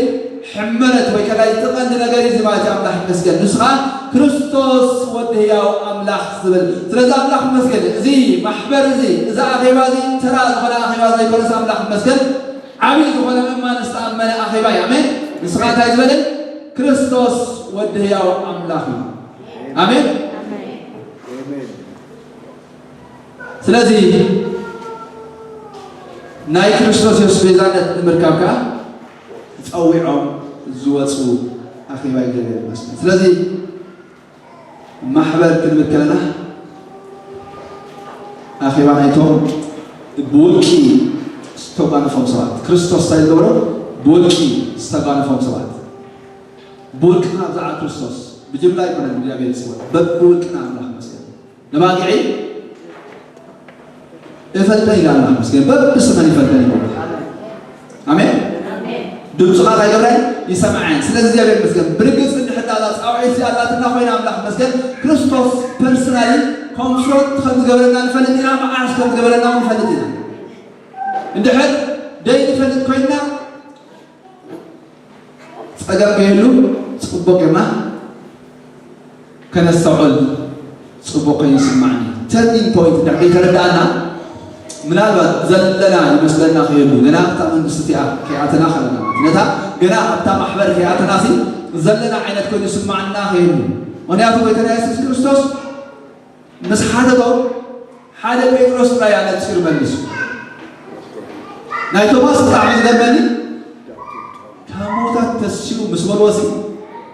ሕመረት ወይ ከላይ እቲ ቀንዲ ነገር እዩ ማለት እዩ። ኣምላኽ ይመስገን። ንሱ ኸዓ ክርስቶስ ወዲ ህያው ኣምላኽ ዝብል። ስለዚ ኣምላኽ ይመስገን። እዚ ማሕበር እዚ፣ እዚ ኣኼባ እዚ ተራ ዝኾነ ኣኼባ ዘይኮነስ ኣምላኽ ይመስገን። ዓብዪ ዝኾነ ምእማን ዝተኣመነ ኣኼባ እዩ። ኣሜን። ንሱ ኸዓ እንታይ ዝበለ? ክርስቶስ ወዲ ህያው ኣምላኽ እዩ። ኣሜን። ስለዚ ናይ ክርስቶስ የሱስ ቤዛነት ንምርካብ ከዓ ተፀዊዖም ዝወፁ ኣኼባ እግዚኣብሔር ይመስገን። ስለዚ ማሕበር ክንብል ከለና ኣኼባ ናይቶም ብውልቂ ዝተጓነፎም ሰባት፣ ክርስቶስ እንታይ ዝገበሮ? ብውልቂ ዝተጓነፎም ሰባት። ብውልቅና ብዛዕባ ክርስቶስ ብጅምላ ኣይኮነን እግዚኣብሔር ዝፅውዕ፣ በብውልቅና ኣምላኽ ይመስገን። ነባጊዒ እፈልጠን ኢላ ኣምላኽ ይመስገን፣ በብስመን ይፈልጠን ይበል። ኣሜን። ድምፁ ከዓ እንታይ ይገብረን? ይሰምዐን። ስለዚ እግዚኣብሔር ይመስገን። ብርግፅ እንድሕር እዛ ፃውዒት እዚኣ ኣላትና ኮይና ኣምላኽ ይመስገን። ክርስቶስ ፐርሰናሊ ኮንፍሮንት ከም ዝገበረና ንፈልጥ ኢና፣ መዓስ ከም ዝገበረና እውን ንፈልጥ ኢና። እንድሕር ደይ ንፈልጥ ኮይንና ፀገም ከይህሉ ፅቡቅ ጌርና ከነስተውዕል ፅቡቅ ኮይኑ ይስማዕኒ። ተርኒንግ ፖይንት እንድሕር ከይተረዳእና ምናልባት ዘለና ይመስለና ከይህሉ ገና ኣብታ መንግስቲ እቲኣ ከይኣተና ከለና ማለት ነታ ገና ኣብታ ማሕበር ከይኣተና ሲ ዘለና ዓይነት ኮይኑ ይስማዕና ከይህሉ። ምክንያቱ ጎይታና የሱስ ክርስቶስ ምስ ሓተቶም ሓደ ጴጥሮስ ጥራይ ኣነጺሩ መሊሱ። ናይ ቶማስ ብጣዕሚ ዝገርመኒ ካብ ሞታት ተሲኡ ምስ በልዎ ሲ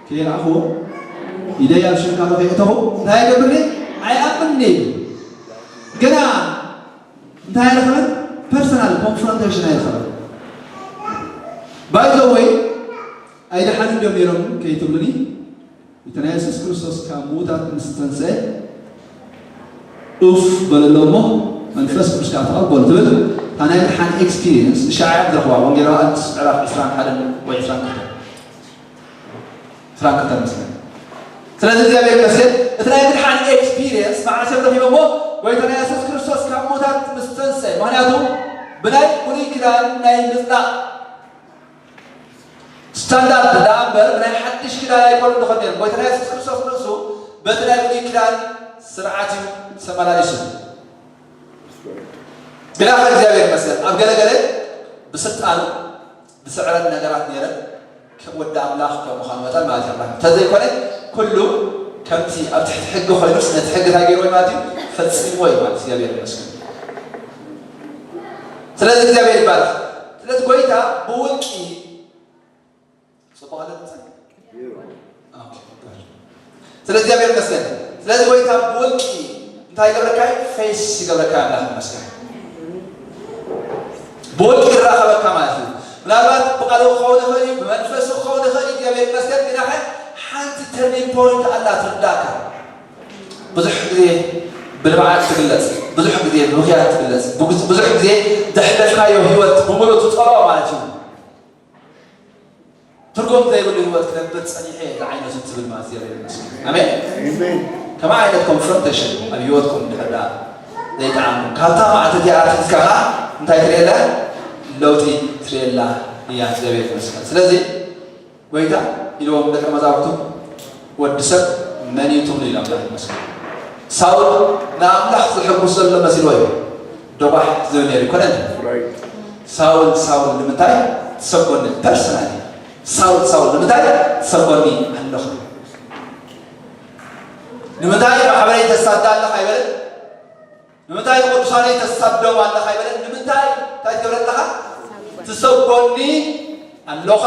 ከይረኣኽዎ ኢደይ ኣብ ሽንካሮ ከየእተኹ እንታይ ይገብርኒ ኣይኣምንኒ ኢሉ። ግና እንታይ ኣይረኸበን? ፐርሰናል ኮንፍሮንቴሽን ኣይረኸበን። ባይዘወይ ኣይደሓንን ድዮም ነይሮም ከይትብሉኒ እቲ ናይ የሱስ ክርስቶስ ካብ ምዉታት ምስ ተንስአ ኡፍ በለሎም እሞ መንፈስ ቅዱስ ከዓ ተቐበሉ ትብል እታ ናይ ምድሓን ኤክስፒሪየንስ ንሻዕያ ትረኽባ ወንጌል ዮሃንስ ምዕራፍ ዕስራን ሓደን ወይ ዕስራን ክልተን ዕስራን ክልተን መስለኒ። ስለዚ እግዚኣብሔር ይመስገን እቲ ናይ ምድሓን ኤክስፒሪየንስ መዓስ እዮም ረኺቦሞ? ጎይታና የሱስ ክርስቶስ ካብ ምዉታት ምስ ተንስአ። ምክንያቱ ብናይ ብሉይ ኪዳን ናይ ምጽዳቕ ስታንዳርድ ደኣ እምበር ናይ ሓድሽ ኪዳን ኣይኮኑን ዝኾን ነይሮም። ጎይታና የሱስ ክርስቶስ ርእሱ በቲ ናይ ብሉይ ኪዳን ስርዓት እዩ ተመላሊሱ። ግና ከ እግዚኣብሔር ይመስገን ኣብ ገለገለ ብስልጣኑ ዝስዕረን ነገራት ነይረን ከም ወዲ ኣምላኽ ከም ምዃኑ መጠን ማለት እዩ። ኣምላኽ እንተዘይኮነ ኩሉ ከምቲ ኣብ ትሕቲ ሕጊ ኮይኑስ ነቲ ሕጊ እንታይ ገይርዎ እዩ ማለት እዩ? ፈጺምዎ እዩ ማለት እግዚኣብሔር ይመስገን። ስለዚ እግዚኣብሔር ይባረኽ። ስለዚ ጎይታ ብውልቂ ጽቡቕ ኣለ ትጸልይ? ኦኬ፣ good። ስለ እግዚኣብሔር ይመስገን። ስለዚ ጎይታ ብውልቂ እንታይ ይገብረካ? ፌስ ይገብረካ ኣምላኽ ይመስገን። ብውልቂ ይራኸበካ ማለት እዩ። ምናልባት ብቃሉ ክኸውን ይኽእል እዩ፣ ብመንፈሱ ክኸውን ይኽእል እዩ። እግዚኣብሔር ይመስገን። ግና ኸ ሓንቲ ተርኒንግ ፖይንት ኣላ ትርዳእካ። ብዙሕ ግዜ ብልምዓት ትግለጽ፣ ብዙሕ ግዜ ብምኽያድ ትግለጽ፣ ብዙ- ብዙሕ ግዜ ዘሕለፍካዮ ህይወት ብምሉእ ትጸልኦ ማለት እዩ። ትርጉም ዘይብሉ ህይወት ክነብር ጸኒሐ እየ ዝዓይነቱ ትብል ማለት እግዚኣብሔር ይመስገን። ኣሜን። ኣሜን። ከመይ ዓይነት ኮንፍሮንቴሽን ኣብ ህይወትኩም እንድሕር ደኣ ዘይጠዓምኩም ካብታ መዓልቲ እቲኣ ኣትሒዝካ ኸዓ እንታይ ትርእየላ? ለውጢ ትርእየላ እያ። እግዚኣብሔር ይመስገን። ስለዚ ጎይታ ኢልዎም ደቀ መዛሙርቱ ወዲ ሰብ መን እዩ ትብሉ ኢሎም ይመስገን። ሳውል ንኣምላኽ ዝሕጉስ ዘሎ መሲልዎ እዩ። ደጓሕ ዝብል ነይሩ ይኮነን። Right። ሳውል ሳውል ንምንታይ ትሰጎኒ? ፐርሰናሊ ሳውል ሳውል ንምንታይ ትሰጎኒ ኣለኻ? ንምንታይ ማሕበረይ ተሳዳ ኣለኻ ኣይበለን። ንምንታይ ንቅዱሳነይ ተሳዶም ኣለኻ ኣይበለን። ንምንታይ እንታይ ትገብረ ኣለኻ? ትሰጎኒ ኣለኻ።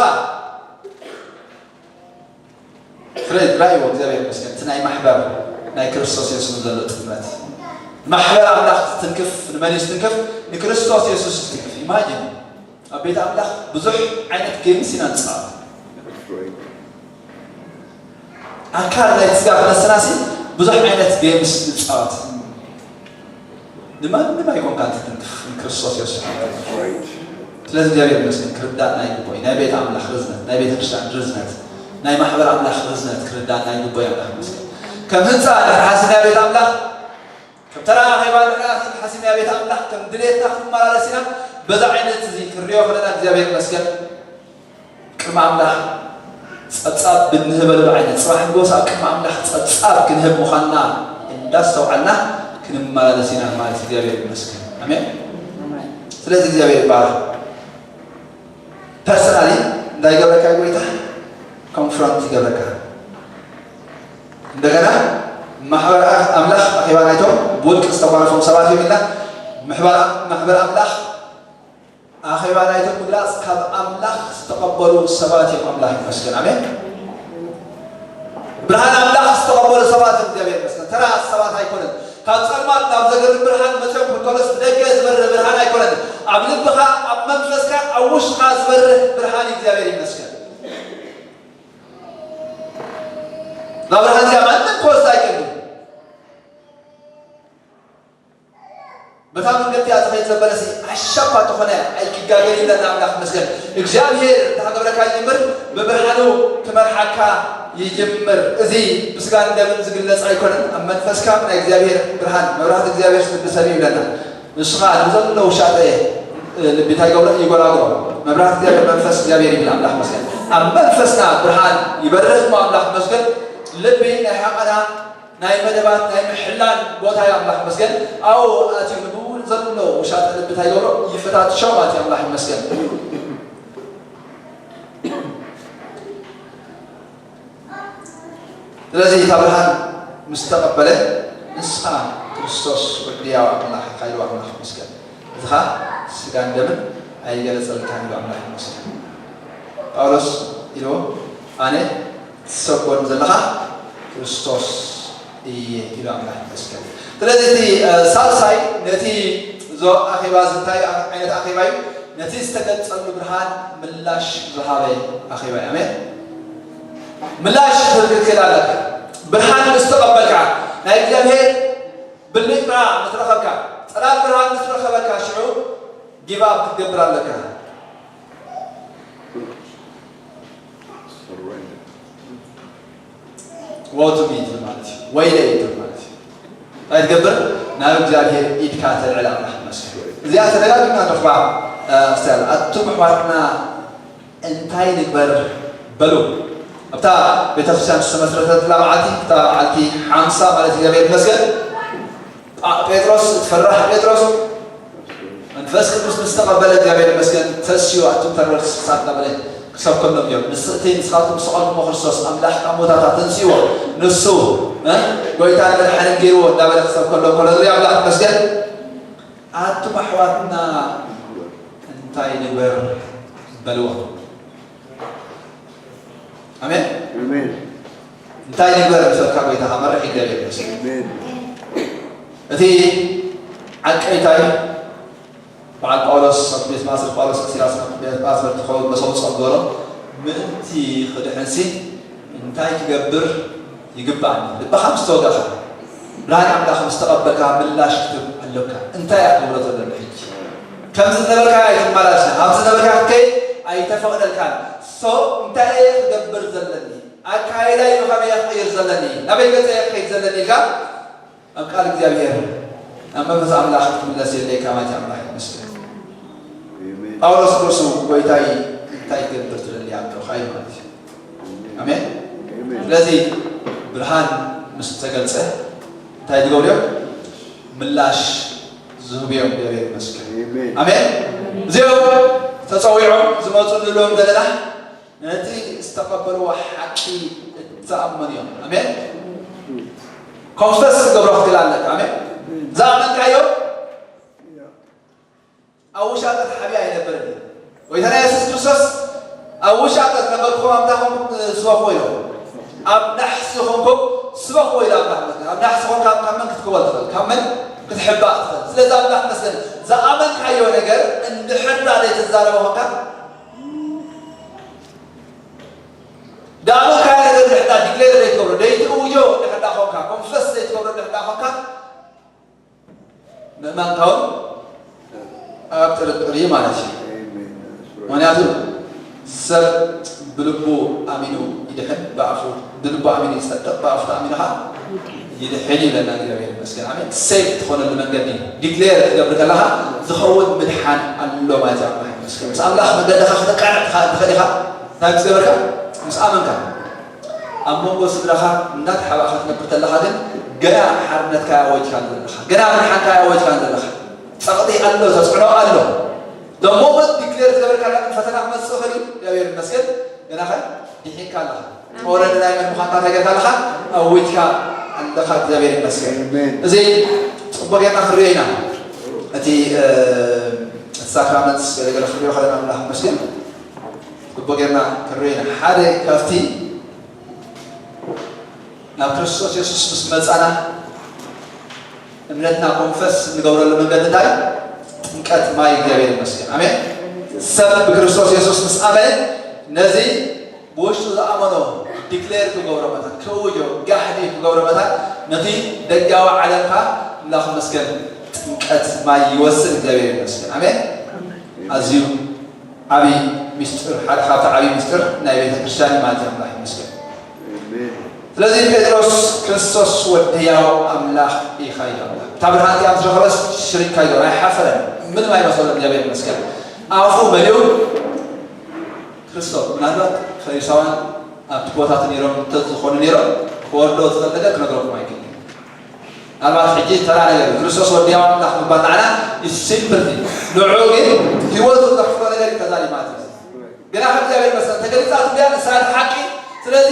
ፍሬ ራእይዎ እግዚኣብሔር ይመስገን። እቲ ናይ ማሕበር ናይ ክርስቶስ የሱስ ዘሎ ጥምረት ማሕበር ኣምላኽ ዝትንክፍ ንመን እዩ ዝትንክፍ? ንክርስቶስ የሱስ ዝትንክፍ። ኢማጂን ኣብ ቤት ኣምላኽ ብዙሕ ዓይነት ጌምስ ኢና ንፃወት። ኣካል ናይ ስጋ ክነስናሲ ብዙሕ ዓይነት ጌምስ ንፃወት። ንማንም ኣይኮንካ ትትንክፍ ንክርስቶስ የሱስ። ስለዚ እግዚኣብሔር ይመስገን ክርዳእ ናይ ግቦይ ናይ ቤት ኣምላኽ ርዝነት ናይ ቤተ ክርስቲያን ርዝነት ናይ ማሕበር ኣምላኽ ርዝነት ክርዳእ ናይ ግቦይ ኣምላኽ ይመስገን። ከም ህንፃ ድሕር ሓሲና ቤት ኣምላኽ ከም ተራ ኣኼባ ድሕር ሓሲና ቤት ኣምላኽ ከም ድሌትና ክንመላለስ ኢና። በዛ ዓይነት እዚ ክንሪኦ ከለና እግዚኣብሔር ይመስገን። ቅድሚ ኣምላኽ ጸብጻብ ብንህበሉ ዓይነት ጽባሕ ንጎስ ኣብ ቅድሚ ኣምላኽ ጸብጻብ ክንህብ ምዃንና እንዳስተውዓልና ክንመላለስ ኢና ማለት እግዚኣብሔር ይመስገን። ኣሜን። ስለዚ እግዚኣብሔር ይባረክ። ፐርሰናሊ እንታይ ይገብረካ እዩ ጎይታ? ኮንፍሮንት ይገብረካ። እንደገና ማሕበር ኣምላኽ ኣኼባ ናይቶም ብውልቂ ዝተጓነፎም ሰባት እዮም ኢልና። ማሕበር ኣምላኽ ኣኼባ ናይቶም ምግላጽ ካብ ኣምላኽ ዝተቐበሉ ሰባት እዮም። ኣምላኽ ይመስገን። ኣሜን። ብርሃን ኣምላኽ ዝተቐበሉ ሰባት እዮም። እግዚኣብሔር ይመስገን። ተራ ሰባት ኣይኮነን። ካብ ጸልማት ናብ ዘገርም ብርሃን መጺኦም እንከሎስ ብደገ ዝበርህ ብርሃን ኣይኮነን። ኣብ ልብኻ፣ ኣብ መንፈስካ፣ ኣብ ውሽጥኻ ዝበርህ ብርሃን እዩ። እግዚኣብሔር ይመስገን። እዛ ብርሃን እዚኣ ማንም ክወስዳ ኣይክእልን። በታ መንገዲ እያ ዝኸይድ ዘበለሲ ኣሻኳ ተኾነ ኣይክጋገር ይብለና ኣምላኽ ይመስገን። እግዚኣብሔር እንተሃገብረካ ይጅምር፣ ብብርሃኑ ክመርሓካ ይጅምር። እዚ ብስጋን ደምን ዝግለጽ ኣይኮነን። ኣብ መንፈስካ ናይ እግዚኣብሔር ብርሃን፣ መብራህቲ እግዚኣብሔር ዝልብሰብ ይብለና። ንስኻ ንዘሎ ውሻጠ ልቢ እንታይ ይገብሮ? ይጎራጉሮ። መብራህቲ እግዚኣብሔር መንፈስ እግዚኣብሔር ይብል ኣምላኽ ይመስገን። ኣብ መንፈስና ብርሃን ይበርህ እሞ ኣምላኽ ይመስገን። ልቢ ናይ ሓቐና ናይ መደባት ናይ ምሕላን ቦታ እዩ ኣምላኽ ይመስገን። ኣብኡ ኣትዩ ንብኡ ዘሎ ውሻጠ ልቢ እንታይ ይገብሮ? ይፈታትሾ ማለት እዩ ኣምላኽ ይመስገን። ስለዚ እታ ብርሃን ምስ ተቐበለ ንስኻ ክርስቶስ ወዲ ያው ኣምላኽ ኢኻ ኢሉ ኣምላኽ ይመስገን። እዚ ኸኣ ስጋን ደምን ኣይገለጸልካን ኢሉ ኣምላኽ ይመስገን። ጳውሎስ ኢልዎ ኣነ ትሰጎን ዘለኻ ክርስቶስ እየ ኢሉ ኣምላኽ ይመስገን። ስለዚ እቲ ሳልሳይ ነቲ ዞ ኣኼባ እዚ እንታይ ዓይነት ኣኼባ እዩ? ነቲ ዝተገልጸሉ ብርሃን ምላሽ ዝሃበ ኣኼባ እዩ። ኣሜን። ምላሽ ክትብል ክትክእል ኣለካ። ብርሃን ምስ ተቐበልካ፣ ናይ እግዚኣብሔር ብልጭታ ምስ ረኸብካ፣ ጸላል ብርሃን ምስ ረኸበካ፣ ሽዑ ጊቭ ኣፕ ክትገብር ኣለካ። ወቱ ሚ ትብል ማለት እዩ። ወይለ እዩ ትብል ማለት እዩ። እንታይ ትገብር? ናብ እግዚኣብሔር ኢድካ ተልዕል። ኣምላኽ ይመስገን። እዚኣ ተደጋጊምና ንረኽባ። ኣቱም ኣሕዋትና እንታይ ንግበር በሉ። ኣብታ ቤተክርስትያን ዝተመስረተትላ መዓልቲ፣ እታ መዓልቲ ሓምሳ ማለት እግዚኣብሔር ይመስገን። ጳ- ጴጥሮስ፣ እቲ ፈራሕ ጴጥሮስ መንፈስ ቅዱስ ምስ ተቐበለ እግዚኣብሔር ይመስገን ተስዩ ኣቱም ተረርቲ ስሳት እናበለ ክሰብከሎም እዮም። ንስእቲ ንስኻትኩም ዝሰቐልኩሞ ክርስቶስ ኣምላኽ ካብ ሞታታት ተንስይዎ ንሱ እ ጎይታን መድሓንን ገይርዎ እናበለ ክሰብከሎም ከሎ ንርኢ ኣምላኽ ይመስገን። ኣቱም ኣሕዋትና እንታይ ንግበር በልዎ። ኣሜን። ኣሜን። እንታይ ንግበር ብሰብካ ጎይታ ከመርሕ ይደል ይመስል። ኣሜን። እቲ ዓቀይታይ በዓል ጳውሎስ ኣብ ቤት ማእሰር ጳውሎስ ሲላስ ኣብ ቤት ማእሰር ትኸውን መሰው ጸንበሮ ምእንቲ ክድሕንሲ እንታይ ክገብር ይግባእ? ልብኻ ምስ ተወጋእካ፣ ብርሃን ኣምላኽ ምስ ተቐበልካ ምላሽ ክትህብ ኣለካ። እንታይ እያ ክገብሮ ዘለኒ ሕጂ? ከምዚ ዝነበርካ ኣይትመላለስ፣ ከምዚ ዝነበርካ ክትከይድ ኣይተፈቕደልካን። ሶ እንታይ እየ ክገብር ዘለኒ? ኣካይዳይ ብኸመይ እየ ክቕይር ዘለኒ? ናበይ ገጸ እየ ክኸይድ ዘለኒ? ኢልካ ኣብ ቃል እግዚኣብሔር ናብ መንፈስ ኣምላኽ ክትምለስ የድልየካ ማለት እዩ። ኣምላኽ ይመስገን። ኣሜን። ጳውሎስ ርእሱ ጎይታይ እንታይ ክገብር ትደሊ ኣለኻ እዩ ማለት እዩ። ኣሜን። ኣሜን። ስለዚ ብርሃን ምስ ተገልጸ እንታይ ዝገብሩ እዮም? ምላሽ ዝህቡ እዮም። እግዚኣብሔር ይመስገን። ኣሜን። ኣሜን። እዚኦም ተጸዊዖም ዝመፁ ንብሎም ዘለና ነቲ ዝተቐበልዎ ሓቂ እተኣመኑ እዮም። ኣሜን። ኮንፈስ ክገብሮ ክትክእል ኣለካ። ኣሜን። ዝኣመንካዮ ኣብ ውሻጠ ተሓቢኣ ኣይነበርን እዩ። ጎይታና የሱስ ክርስቶስ ኣብ ውሻጠ ዝነበርኩም ኣምታኹም ስበኽዎ ኢሎም፣ ኣብ ናሕሲ ዝኾንኩም ስበኽዎ ኢሎም፣ ኣምላኽ ይመስገን። ኣብ ናሕሲ ኾንካ ካብ መን ክትክወል ትኽእል? ካብ መን ክትሕባእ ትኽእል? ስለዚ ኣምላኽ ይመስገን ዝኣመንካዮ ነገር እንድሕር ዘይትዛረቦ ኾንካ፣ ዝኣመንካዮ ነገር እንድሕር ዲክሌር ዘይትገብሮ፣ ዘይትእውጆ እንድሕር ኾንካ፣ ኮንፈስ ዘይትገብሮ እንድሕር ኾንካ፣ ምእማንካ እውን ኣብ ጥርጥር እዩ ማለት እዩ። ምክንያቱ ሰብ ብልቡ ኣሚኑ ይድሕን፣ ብኣፉ፣ ብልቡ ኣሚኑ ይጸድቕ፣ ብኣፉ ተኣሚኑ ኸዓ ይድሕን ይብለና። እግዚኣብሔር ይመስገን። ኣሜን። ሴፍ ትኾነሉ መንገዲ ዲክሌር ክትገብር ከለኻ ዝኸውን ምድሓን ኣሎ ማለት እዩ። ኣምላኽ ይመስገን። ምስ ኣምላኽ መገድኻ ከተቃንዕ ትኻ-፣ ትኽእል ኢኻ። እንታይ ምስ ገበርካ? ምስ ኣመንካ። ኣብ መንጎ ስድራኻ እንዳተሓባእኻ ትነብር ከለኻ ግን ገና ሓርነትካ ኣወጅካ ዘለኻ፣ ገና ምድሓንካ ኣወጅካ ዘለኻ። ጸቕጢ ኣሎ፣ ተጽዕኖ ኣሎ። The moment ዲክሌር ዝገበርካ ግን ፈተና ክመጽእ ይኽእል እዩ። እግዚኣብሔር ይመስገን፣ ገና ኸ ድሒንካ ኣለኻ። ኦረዲ ናይ መን ምዃንካ እንታይ ጌርካ ኣለኻ? ኣዊጅካ ኣለኻ እግዚኣብሔር ይመስገን። እዚ ጽቡቅ ጌርና ክንሪኦ ኢና። እቲ እቲ ሳክራመንት ገለገለ ክንሪኦ ከለና ኣምላኽ ይመስገን። ጽቡቅ ጌርና ክንሪኦ ኢና። ሓደ ካብቲ ናብ ክርስቶስ የሱስ ምስ መጻና እምነትና ኮንፈስ እንገብረሉ መንገዲ እንታይ? ጥምቀት ማይ እግዚኣብሔር ይመስገን። ኣሜን። ሰብ ብክርስቶስ የሱስ ምስ ኣመነ ነዚ ብውሽጡ ዝኣመኖ ዲክሌር ክገብሮ መታን ክእውጆ ጋሕዲ ክገብሮ መታን ነቲ ደጋዊ ዓለምካ ኣምላኽ ይመስገን ጥምቀት ማይ ይወስድ እግዚኣብሔር ይመስገን። ኣሜን። ኣዝዩ ዓብዪ ሚስጥር ሓደ ካብቲ ዓብዪ ሚስጥር ናይ ቤተ ክርስቲያን ማለት እዩ። ኣምላኽ ይመስገን። ስለዚ ጴጥሮስ ክርስቶስ ወዲ ህያው ኣምላኽ ኢኻ ኢሉ ኣምላኽ እታ ብርሃን እቲኣ ምስ ረኸበስ ሽሪካ ኢሉ ኣይሓፈረን። ምንም ኣይመሰሎን እግዚኣብሔር ይመስገን። ኣፉ መሊኡ ክርስቶስ ምናልባት ፈሪሳውያን ኣብቲ ቦታ እቲ ነይሮም እንተዝኾኑ ነይሮም ክወርዶ ዝኽእል ነገር ክነግረኩም ኣይክእልን። ምናልባት ሕጂ ተራ ነገር እዩ። ክርስቶስ ወዲ ህያው ኣምላኽ ምባል ንዓና ሲምፕል እዩ። ንዑ ግን ህይወቱ ዘኽፍሎ ነገር እዩ ተዛሪቡ ማለት እዩ። ግና ካብ እግዚኣብሔር መሰል ተገሊጻ ትብያ ንስኻ ሓቂ። ስለዚ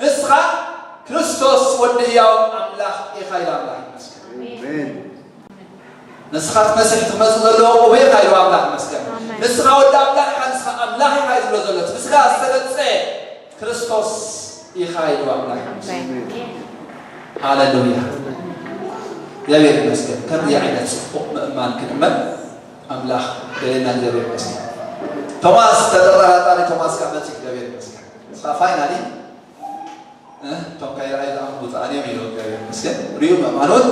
ንስኻ ክርስቶስ ወዲ ህያው ኣምላኽ ኢኻ ኢላ ኣምላኽ ይመስገን። ንስኻ እቲ መሲሕ ትመጽእ ዘለዎ እወ ኢኻ ኢሉ ኣምላኽ ይመስገን። ኣሜን። ንስኻ ወዲ ኣምላኽ ኢኻ፣ ንስኻ ኣምላኽ ኢኻ እዩ ዝብሎ ዘሎ። እቲ ብስጋ ዝተገጸ ክርስቶስ ኢኻ ኢሉ ኣምላኽ ይመስገን። ኣሜን። ሃሌሉያ። እግዚኣብሔር ይመስገን። ከምዚ ዓይነት ጽቡቕ ምእማን ክንእመን ኣምላኽ ደለና እግዚኣብሔር ይመስገን። ቶማስ ተጠራጣሪ ቶማስ ካብ መጽእ እግዚኣብሔር ይመስገን። ንስኻ ፋይናሊ እ፣ እቶም ከይረኣዩ ዝኣምኑ ብፁዓን እዮም ኢሉ እግዚኣብሔር ይመስገን። ርእዩ ምእማን እውን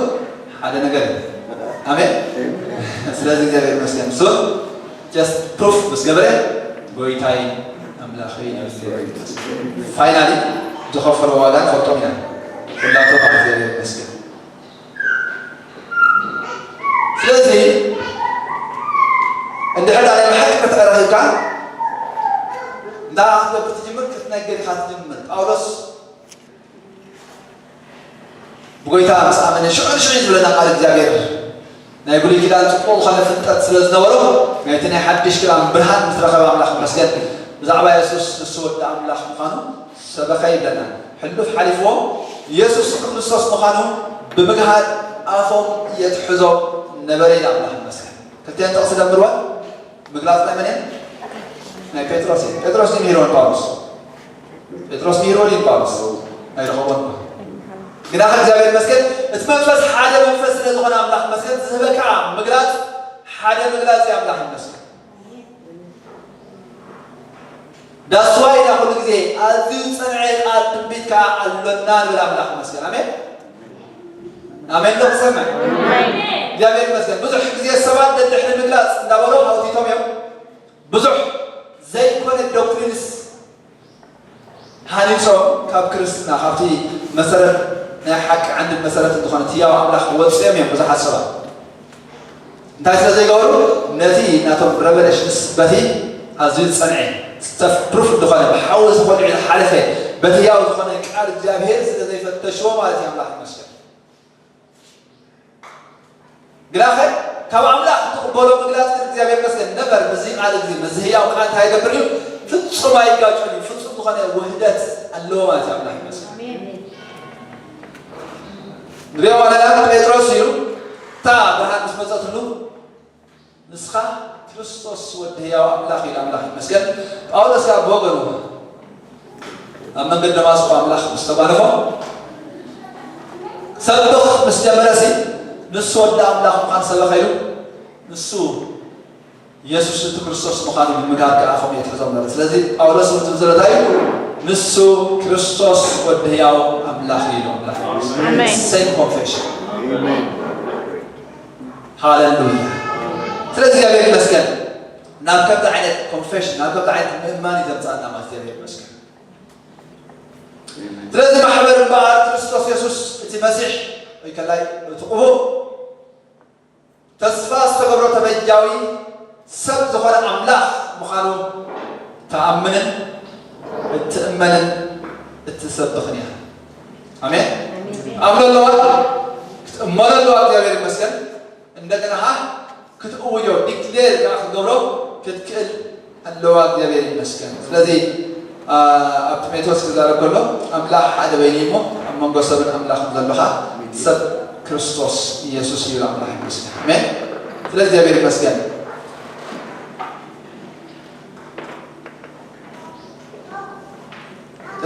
ሓደ ነገር እዩ። ኣሜን። ስለዚ እግዚኣብሔር ይመስገን። እሱ ጀስት ፕሩፍ ምስ ገበረ ጎይታይ ኣምላኸይ እዩ። ፋይናሊ ዝኸፈሎ ዋጋ ንፈልጦም ኢና። ኩላቶም እግዚኣብሔር ይመስገን። ስለዚ እንድሕር ዳ ናይ ብሓቂ ከተረኺብካ እንዳ ክትገብር ትጅምር ክትነግር ኢኻ ትጅምር። ጳውሎስ ብጎይታ ምስ ኣመነ ሽዑ ንሽዑ እዩ ዝብለና ቃል እግዚኣብሔር። ናይ ብሉይ ኪዳን ጽቡቕ ዝኾነ ፍልጠት ስለ ዝነበሮ ናይቲ ናይ ሓድሽ ኪዳን ብርሃን ምስ ረኸበ ኣምላኽ ይመስገን። ብዛዕባ የሱስ ንሱ ወዲ ኣምላኽ ምዃኑ ሰበኸ ይብለና። ሕሉፍ ሓሊፍዎ የሱስ ክርስቶስ ምዃኑ ብምግሃድ ኣፎም የትሕዞ ነበረ ኢላ ኣምላኽ ይመስገን። ክልቲአን ጥቕሲ ደምርወን ምግላጽ ናይ መን እየን? ናይ ጴጥሮስ እየን። ጴጥሮስ ድዩ ምሂርወን ጳውሎስ? ጴጥሮስ ምሂርዎ ድዩ ጳውሎስ? ኣይረኸቦን እኳ። ግና ከ እግዚኣብሔር ይመስገን እቲ መንፈስ ሓደ መንፈስ ስለ ዝኾነ ኣምላኽ ይመስገን ዝህበካ ምግላጽ ሓደ ምግላጽ እዩ ኣምላኽ ይመስገን። ዳስዋ ኢና ኩሉ ግዜ ኣዝዩ ዝጸንዐ ቃል ትንቢት ከኣ ኣሎና ንብል ኣምላኽ ይመስገን። ኣሜን ኣሜን ዶ ክሰምዕ እግዚኣብሔር ይመስገን። ብዙሕ ግዜ ሰባት ደድሕሪ ምግላጽ እንዳበሉ ኣውቲቶም እዮም። ብዙሕ ዘይኮነ ዶክትሪንስ ሃኒጾም ካብ ክርስትና ካብቲ መሰረት ናይ ሓቂ ዓንድን መሰረት ዝኾነ ህያው ኣምላኽ ወፂኦም እዮም ብዙሓት ሰባት። እንታይ ስለ ዘይገበሩ? ነቲ ናቶም ረቨሌሽንስ በቲ ኣዝዩ ዝፀንዐ ስተፍ ፕሩፍ ዝኾነ ብሓዊ ተኾሊዑ ዝሓለፈ በቲ ህያው ዝኾነ ቃል እግዚኣብሔር ስለ ዘይፈተሽዎ ማለት እዩ። ኣምላኽ ይመስገን። ግናኸ ካብ ኣምላኽ ትቕበሎ ምግላጽ ግን እግዚኣብሔር ይመስገን ነበር ምስዚ ቃል እዚ ምስዚ ህያው ቃል እንታይ ይገብር እዩ? ፍጹም ኣይጋጮን እዩ። ፍጹም ዝኾነ ውህደት ኣለዎ ማለት እዩ። ኣምላኽ ይመስገን። ንሪኦ ኣለና ጴጥሮስ እዩ እታ ብርሃን ምስ መጸትሉ ንስኻ ክርስቶስ ወዲ ህያው ኣምላኽ ኢሉ ኣምላኽ ይመስገን። ጳውሎስ ከኣ ብወገኑ ኣብ መንገዲ ደማስቆ ኣምላኽ ምስ ተጓነፎ ሰብኽ ምስ ጀመረሲ ንሱ ወዲ ኣምላኽ ምዃን ሰበኸ ኢሉ ንሱ የሱስ እቲ ክርስቶስ ምዃኑ ብምግሃድ ከኣ ኣፎም የትሕዞም ነበረ። ስለዚ ጳውሎስ እውን ዝብል ዘሎ እንታይ እዩ? ንሱ ክርስቶስ ወዲ ህያው ኣምላኽ እዩ ኢሉ ኣምላኽ ይመስገን። ኣሜን። ሴም ኮንፌሽን። ሃሌሉያ። ስለዚ እግዚኣብሔር ይመስገን ናብ ከምዚ ዓይነት ኮንፌሽን ናብ ከምዚ ዓይነት ምእማን እዩ ዘምፃና ማለት እግዚኣብሔር ይመስገን። ስለዚ ማሕበር እምበኣር ክርስቶስ የሱስ እቲ መሲሕ ወይ ከላይ እቲ ቅቡእ ተስፋ ዝተገብሮ ተበጃዊ ሰብ ዝኾነ ኣምላኽ ምዃኑ ትኣምንን እትእመንን እትሰብኽን እያ። ኣሜን። ኣምኖ ኣለዋ ክትእመኖ ኣለዋ እግዚኣብሔር ይመስገን። እንደገና ኸዓ ክትእውጆ ዲክሌር ከዓ ክትገብሮ ክትክእል ኣለዋ እግዚኣብሔር ይመስገን። ስለዚ ኣብ ጢሞቴዎስ ክዛረብ ከሎ ኣምላኽ ሓደ በይኑ እሞ መንጎ ሰብን ኣምላኽን ዘለኻ ሰብ ክርስቶስ ኢየሱስ እዩ። ኣምላኽ ይመስገን። ኣሜን። ስለ እግዚኣብሔር ይመስገን።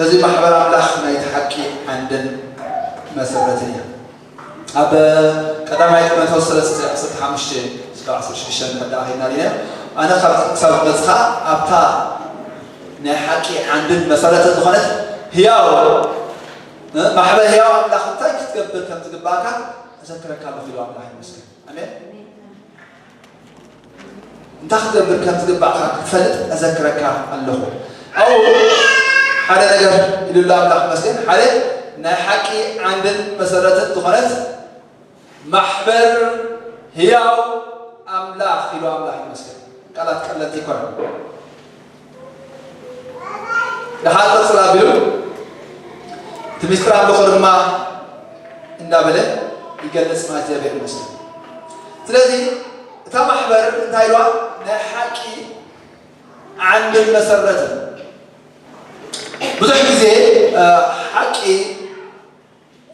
እዚ ማሕበር ኣምላኽ ናይቲ ሓቂ ዓንድን መሰረትን እያ። ኣብ ቀዳማይ ጢሞቴዎስ ሰለስተ ዓሰርተ ሓሙሽተ እስካብ ዓሰርተ ሽዱሽተ እንድሕር ደኣ ኸይድና ዲና፣ ኣነ ካብ ክሳብ ክመጽእ ኸኣ ኣብታ ናይ ሓቂ ዓንድን መሰረትን ዝኾነት ህያው ማሕበር ህያው ኣምላኽ እንታይ ክትገብር ከም ዝግባእካ እዘክረካ ኣለኹ ኢሉ ኣምላኽ ይመስገን። ኣሜን። እንታይ ክትገብር ከም ዝግባእካ ክትፈልጥ እዘክረካ ኣለኹ። ኣብኡ ሓደ ነገር ኢሉላ ኣምላኽ ይመስገን። ሓደ ናይ ሓቂ ዓንድን መሰረትን ዝኾነት ማሕበር ህያው ኣምላኽ ኢሉ ኣምላኽ ይመስገን። ቃላት ቀለልቲ ኣይኮነን። ደሓር ቅጽል ኣቢሉ እቲ ምስጢር ኣምልኾ ድማ እንዳበለ ይገልጽ ማለት እግዚኣብሔር ይመስገን። ስለዚ እታ ማሕበር እንታይ ኢልዋ? ናይ ሓቂ ዓንድን መሰረትን። ብዙሕ ግዜ እ፣ ሓቂ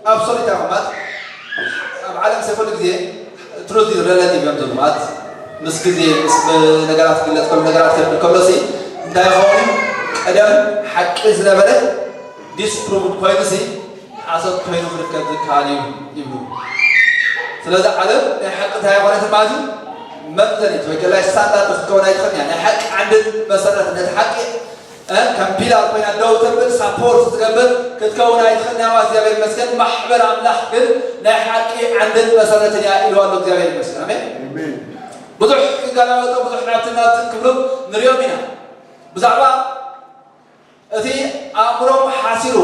ኣብ ሶሊታ ማለት ኣብ ዓለም ሰብ ኩሉ ግዜ ትሩዝ ኢዝ ሬላቲቭ እዮም ዝብሉ ማለት ምስ ግዜ ምስ ነገራት ክግለጽ ከሎ ነገራት ክብል ከሎ ሲ እንታይ ይኸውን? ቀደም ሓቂ ዝነበረ ዲስፕሩቭድ ኮይኑ ሲ ሓሶት ኮይኑ ክርከብ ዝከኣል እዩ ይብሉ። ስለዚ ዓለም ናይ ሓቂ እንታይ ኣይኮነትን ማለት እዩ። መምዘኒት ወይ ከላይ ስታንዳርድ ክትከውን ኣይትኽእልን እያ። ናይ ሓቂ ዓንድን መሰረት ነቲ ሓቂ እ፣ ከም ፒላር ኮይና ደው ተብል ሳፖርት ትገብር ክትከውን ኣይትኽእልን እያ። እግዚኣብሔር ይመስገን። ማሕበር ኣምላኽ ግን ናይ ሓቂ ዓንድን መሰረትን እያ ኢሉ ኣሎ። እግዚኣብሔር ይመስገን። ኣሜን። ኣሜን። ብዙሕ ክገላበጡ ብዙሕ ናብትን ናብትን ክብሉ ንሪኦም ኢና። ብዛዕባ እቲ ኣእምሮም ሓሲሩ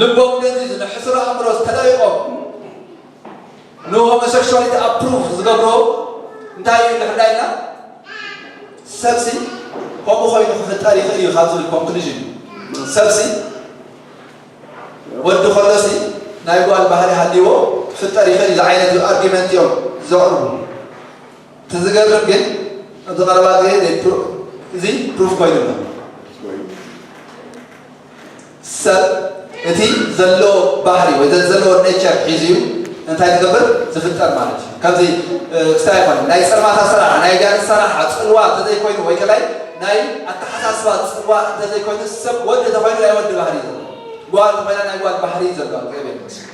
ልቦም ደንዚዙ ንሕሱር ኣእምሮ ዝተለዊቖም ንሆሞሴክሹዋሊቲ ኣፕሩቭ ዝገብሮ እንታይ እዩ እንድሕር ኢልና ሰብሲ ከምኡ ኮይኑ ክፍጠር ይኽእል እዩ ካብ ዝብል ኮንክሉዥን እዩ። ሰብሲ ወዲ ከሎሲ ናይ ጓል ባህሪ ሃልይዎ ክፍጠር ይኽእል እዩ ዝዓይነት ኣርጊመንት እዮም ዘቕርቡ። እቲ ዝገርም ግን ኣብዚ ቀረባ ግዜ እዚ ፕሩ- እዚ ፕሩፍ ኮይኑ ኣሎ። ሰብ እቲ ዘሎ ባህሪ ወይ ዘ- ዘለዎ ኔቸር ሒዙ እዩ እንታይ ዝገብር ዝፍጠር ማለት እዩ። ከምዚ እ፣ ክስታይ ኣይኮነን ናይ ጸልማት ኣሰራርሓ ናይ ጋን ኣሰራርሓ ጽልዋ እንተዘይኮይኑ ወይ ከላይ ናይ ኣተሓሳስባ ጽልዋ እንተዘይኮይኑ ሰብ ወዲ ተኮይኑ ናይ ወዲ ባህሪ እዩ ዘለዎ ጓል ተኮይና ናይ ጓል ባህሪ እዩ ዘለዋ እግዚኣብሔር ይመስገን።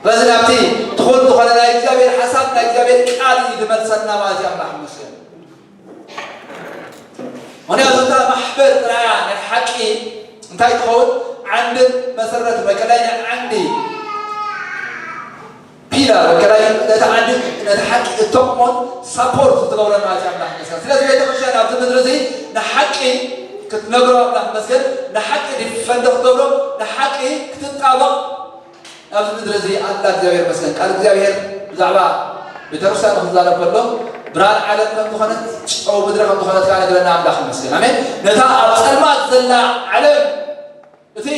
ስለዚ ናብቲ ትኹል ዝኾነ ናይ እግዚኣብሔር ሓሳብ ናይ እግዚኣብሔር ቃል እዩ ዝመልሰና ማለት እዩ ኣምላኽ ይመስገን። ምክንያቱ እታ ማሕበር ጥራያ ናይ ሓቂ እንታይ ትኸውን ዓንድን መሰረት ወይ ከላይ ናይ ዓንዲ ፒላር ወይ ከላይ ነቲ ዓንዲ ነቲ ሓቂ እተቕሞን ሳፖርት ትገብረን ማለት እዩ ኣምላኽ ይመስገን። ስለዚ ቤተክርስትያን ኣብዚ ምድሪ እዚ ንሓቂ ክትነግሮ ኣምላኽ ይመስገን ንሓቂ ዲፈንድ ክትገብሮ ንሓቂ ክትጣበቕ ኣብዚ ምድሪ እዚ ኣላ እግዚኣብሔር ይመስገን ቃል እግዚኣብሔር ብዛዕባ ቤተክርስትያን ክዛረብ ከሎ ብርሃን ዓለም ከም ዝኾነት ጨው ምድሪ ከም ዝኾነት ከዓ ነግረና ኣምላኽ ይመስገን ኣሜን ነታ ኣብ ፀልማት ዘላ ዓለም እቲ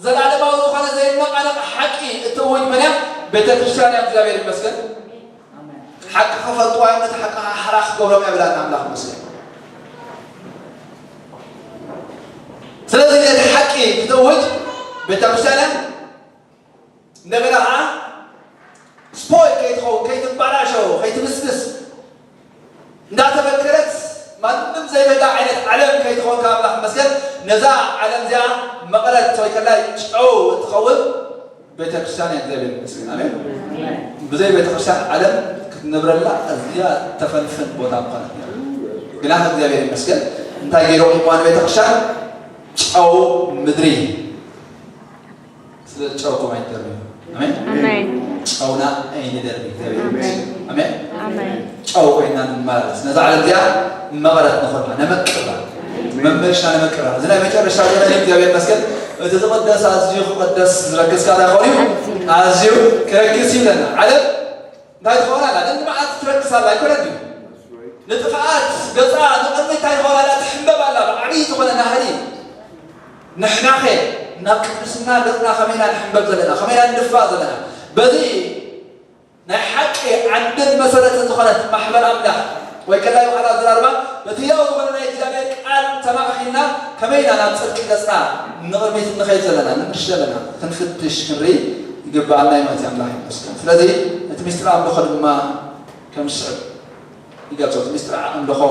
ዘላለማዊ ዝኾነ ዘይመቃነቕ ሓቂ እትእውጅ መን እያ ቤተክርስትያን እያ እግዚኣብሔር ይመስገን ሓቂ ክፈልጥዋ እዮም ነቲ ሓቂ ሓራ ክገብሮም እያ ብላና ኣምላኽ ይመስገን ስለዚ ነቲ ሓቂ ክትእውጅ ቤተክርስትያን እያ እንደገና ከዓ ስፖይል ከይትኸውን ከይትባላሸው ከይትምስምስ እንዳተበከለት ማንም ዘይበላ ዓይነት ዓለም ከይትኸውን ካብ ኣምላኽ መስገን ነዛ ዓለም እዚኣ መቐረት ወይ ከላይ ጨው እንትኸውን ቤተክርስትያን እያ እግዚኣብሔር ይመስገን ኣሜን ብዘይ ቤተክርስትያን ዓለም ክትነብረላ ኣዝያ ተፈልፍን ቦታ ምኾነት ግና እግዚኣብሔር ይመስገን እንታይ ገይሩ ቁምዋ ንቤተክርስትያን ጨው ምድሪ ስለ ጨውኩም ኣይትደርብዩ ኣሜን ኣሜን። ጨውና ኣይንደርቢ እግዚኣብሔር ይመስገን ኣሜን ኣሜን። ጨው ኮይና ንመላለስ ነዛ ዓለም እዚኣ መቐረት ንኾና ነመቅባ መመልሽና ነመቅባ እዚ ናይ መጨረሻ ዘመን እዩ እግዚኣብሔር ይመስገን እቲ ዝቕደስ ኣዝዩ ክቐደስ ዝረክስ ካታ ኾን እዩ ኣዝዩ ክረክስ ይብለና ዓለም እንታይ ትኸውን ኣላ ነዚ መዓት ትረክስ ኣላ ኣይኮነት እዩ ንጥፍኣት ገፃ ንቕድሚ እንታይ ትኸውን ኣላ ትሕንበብ ኣላ ብዓብዪ ዝኾነ ናህሪ ንሕናኸ ናብ ቅድስና ገፅና ከመይና ንሕንበብ ዘለና ከመይና ንድፋእ ዘለና በዚ ናይ ሓቂ ዓንድን መሰረትን ዝኾነት ማሕበር ኣምላኽ ወይ ከላይ በዓል ኣዘራርባ በቲ ህያው ዝኾነ ናይ እግዚኣብሔር ቃል ተማእኺልና ከመይ ኢና ናብ ጽድቂ ገጽና ንቕድሚት እንኸይድ ዘለና፣ ንምሽ ዘለና ክንፍትሽ ክንርኢ ይግብኣና እዩ ማለት እዩ። ኣምላኽ ይመስገን። ስለዚ እቲ ምስጢር ኣምልኾ ድማ ከም ዝስዕብ ይገልጾ። እቲ ምስጢር ኣምልኾ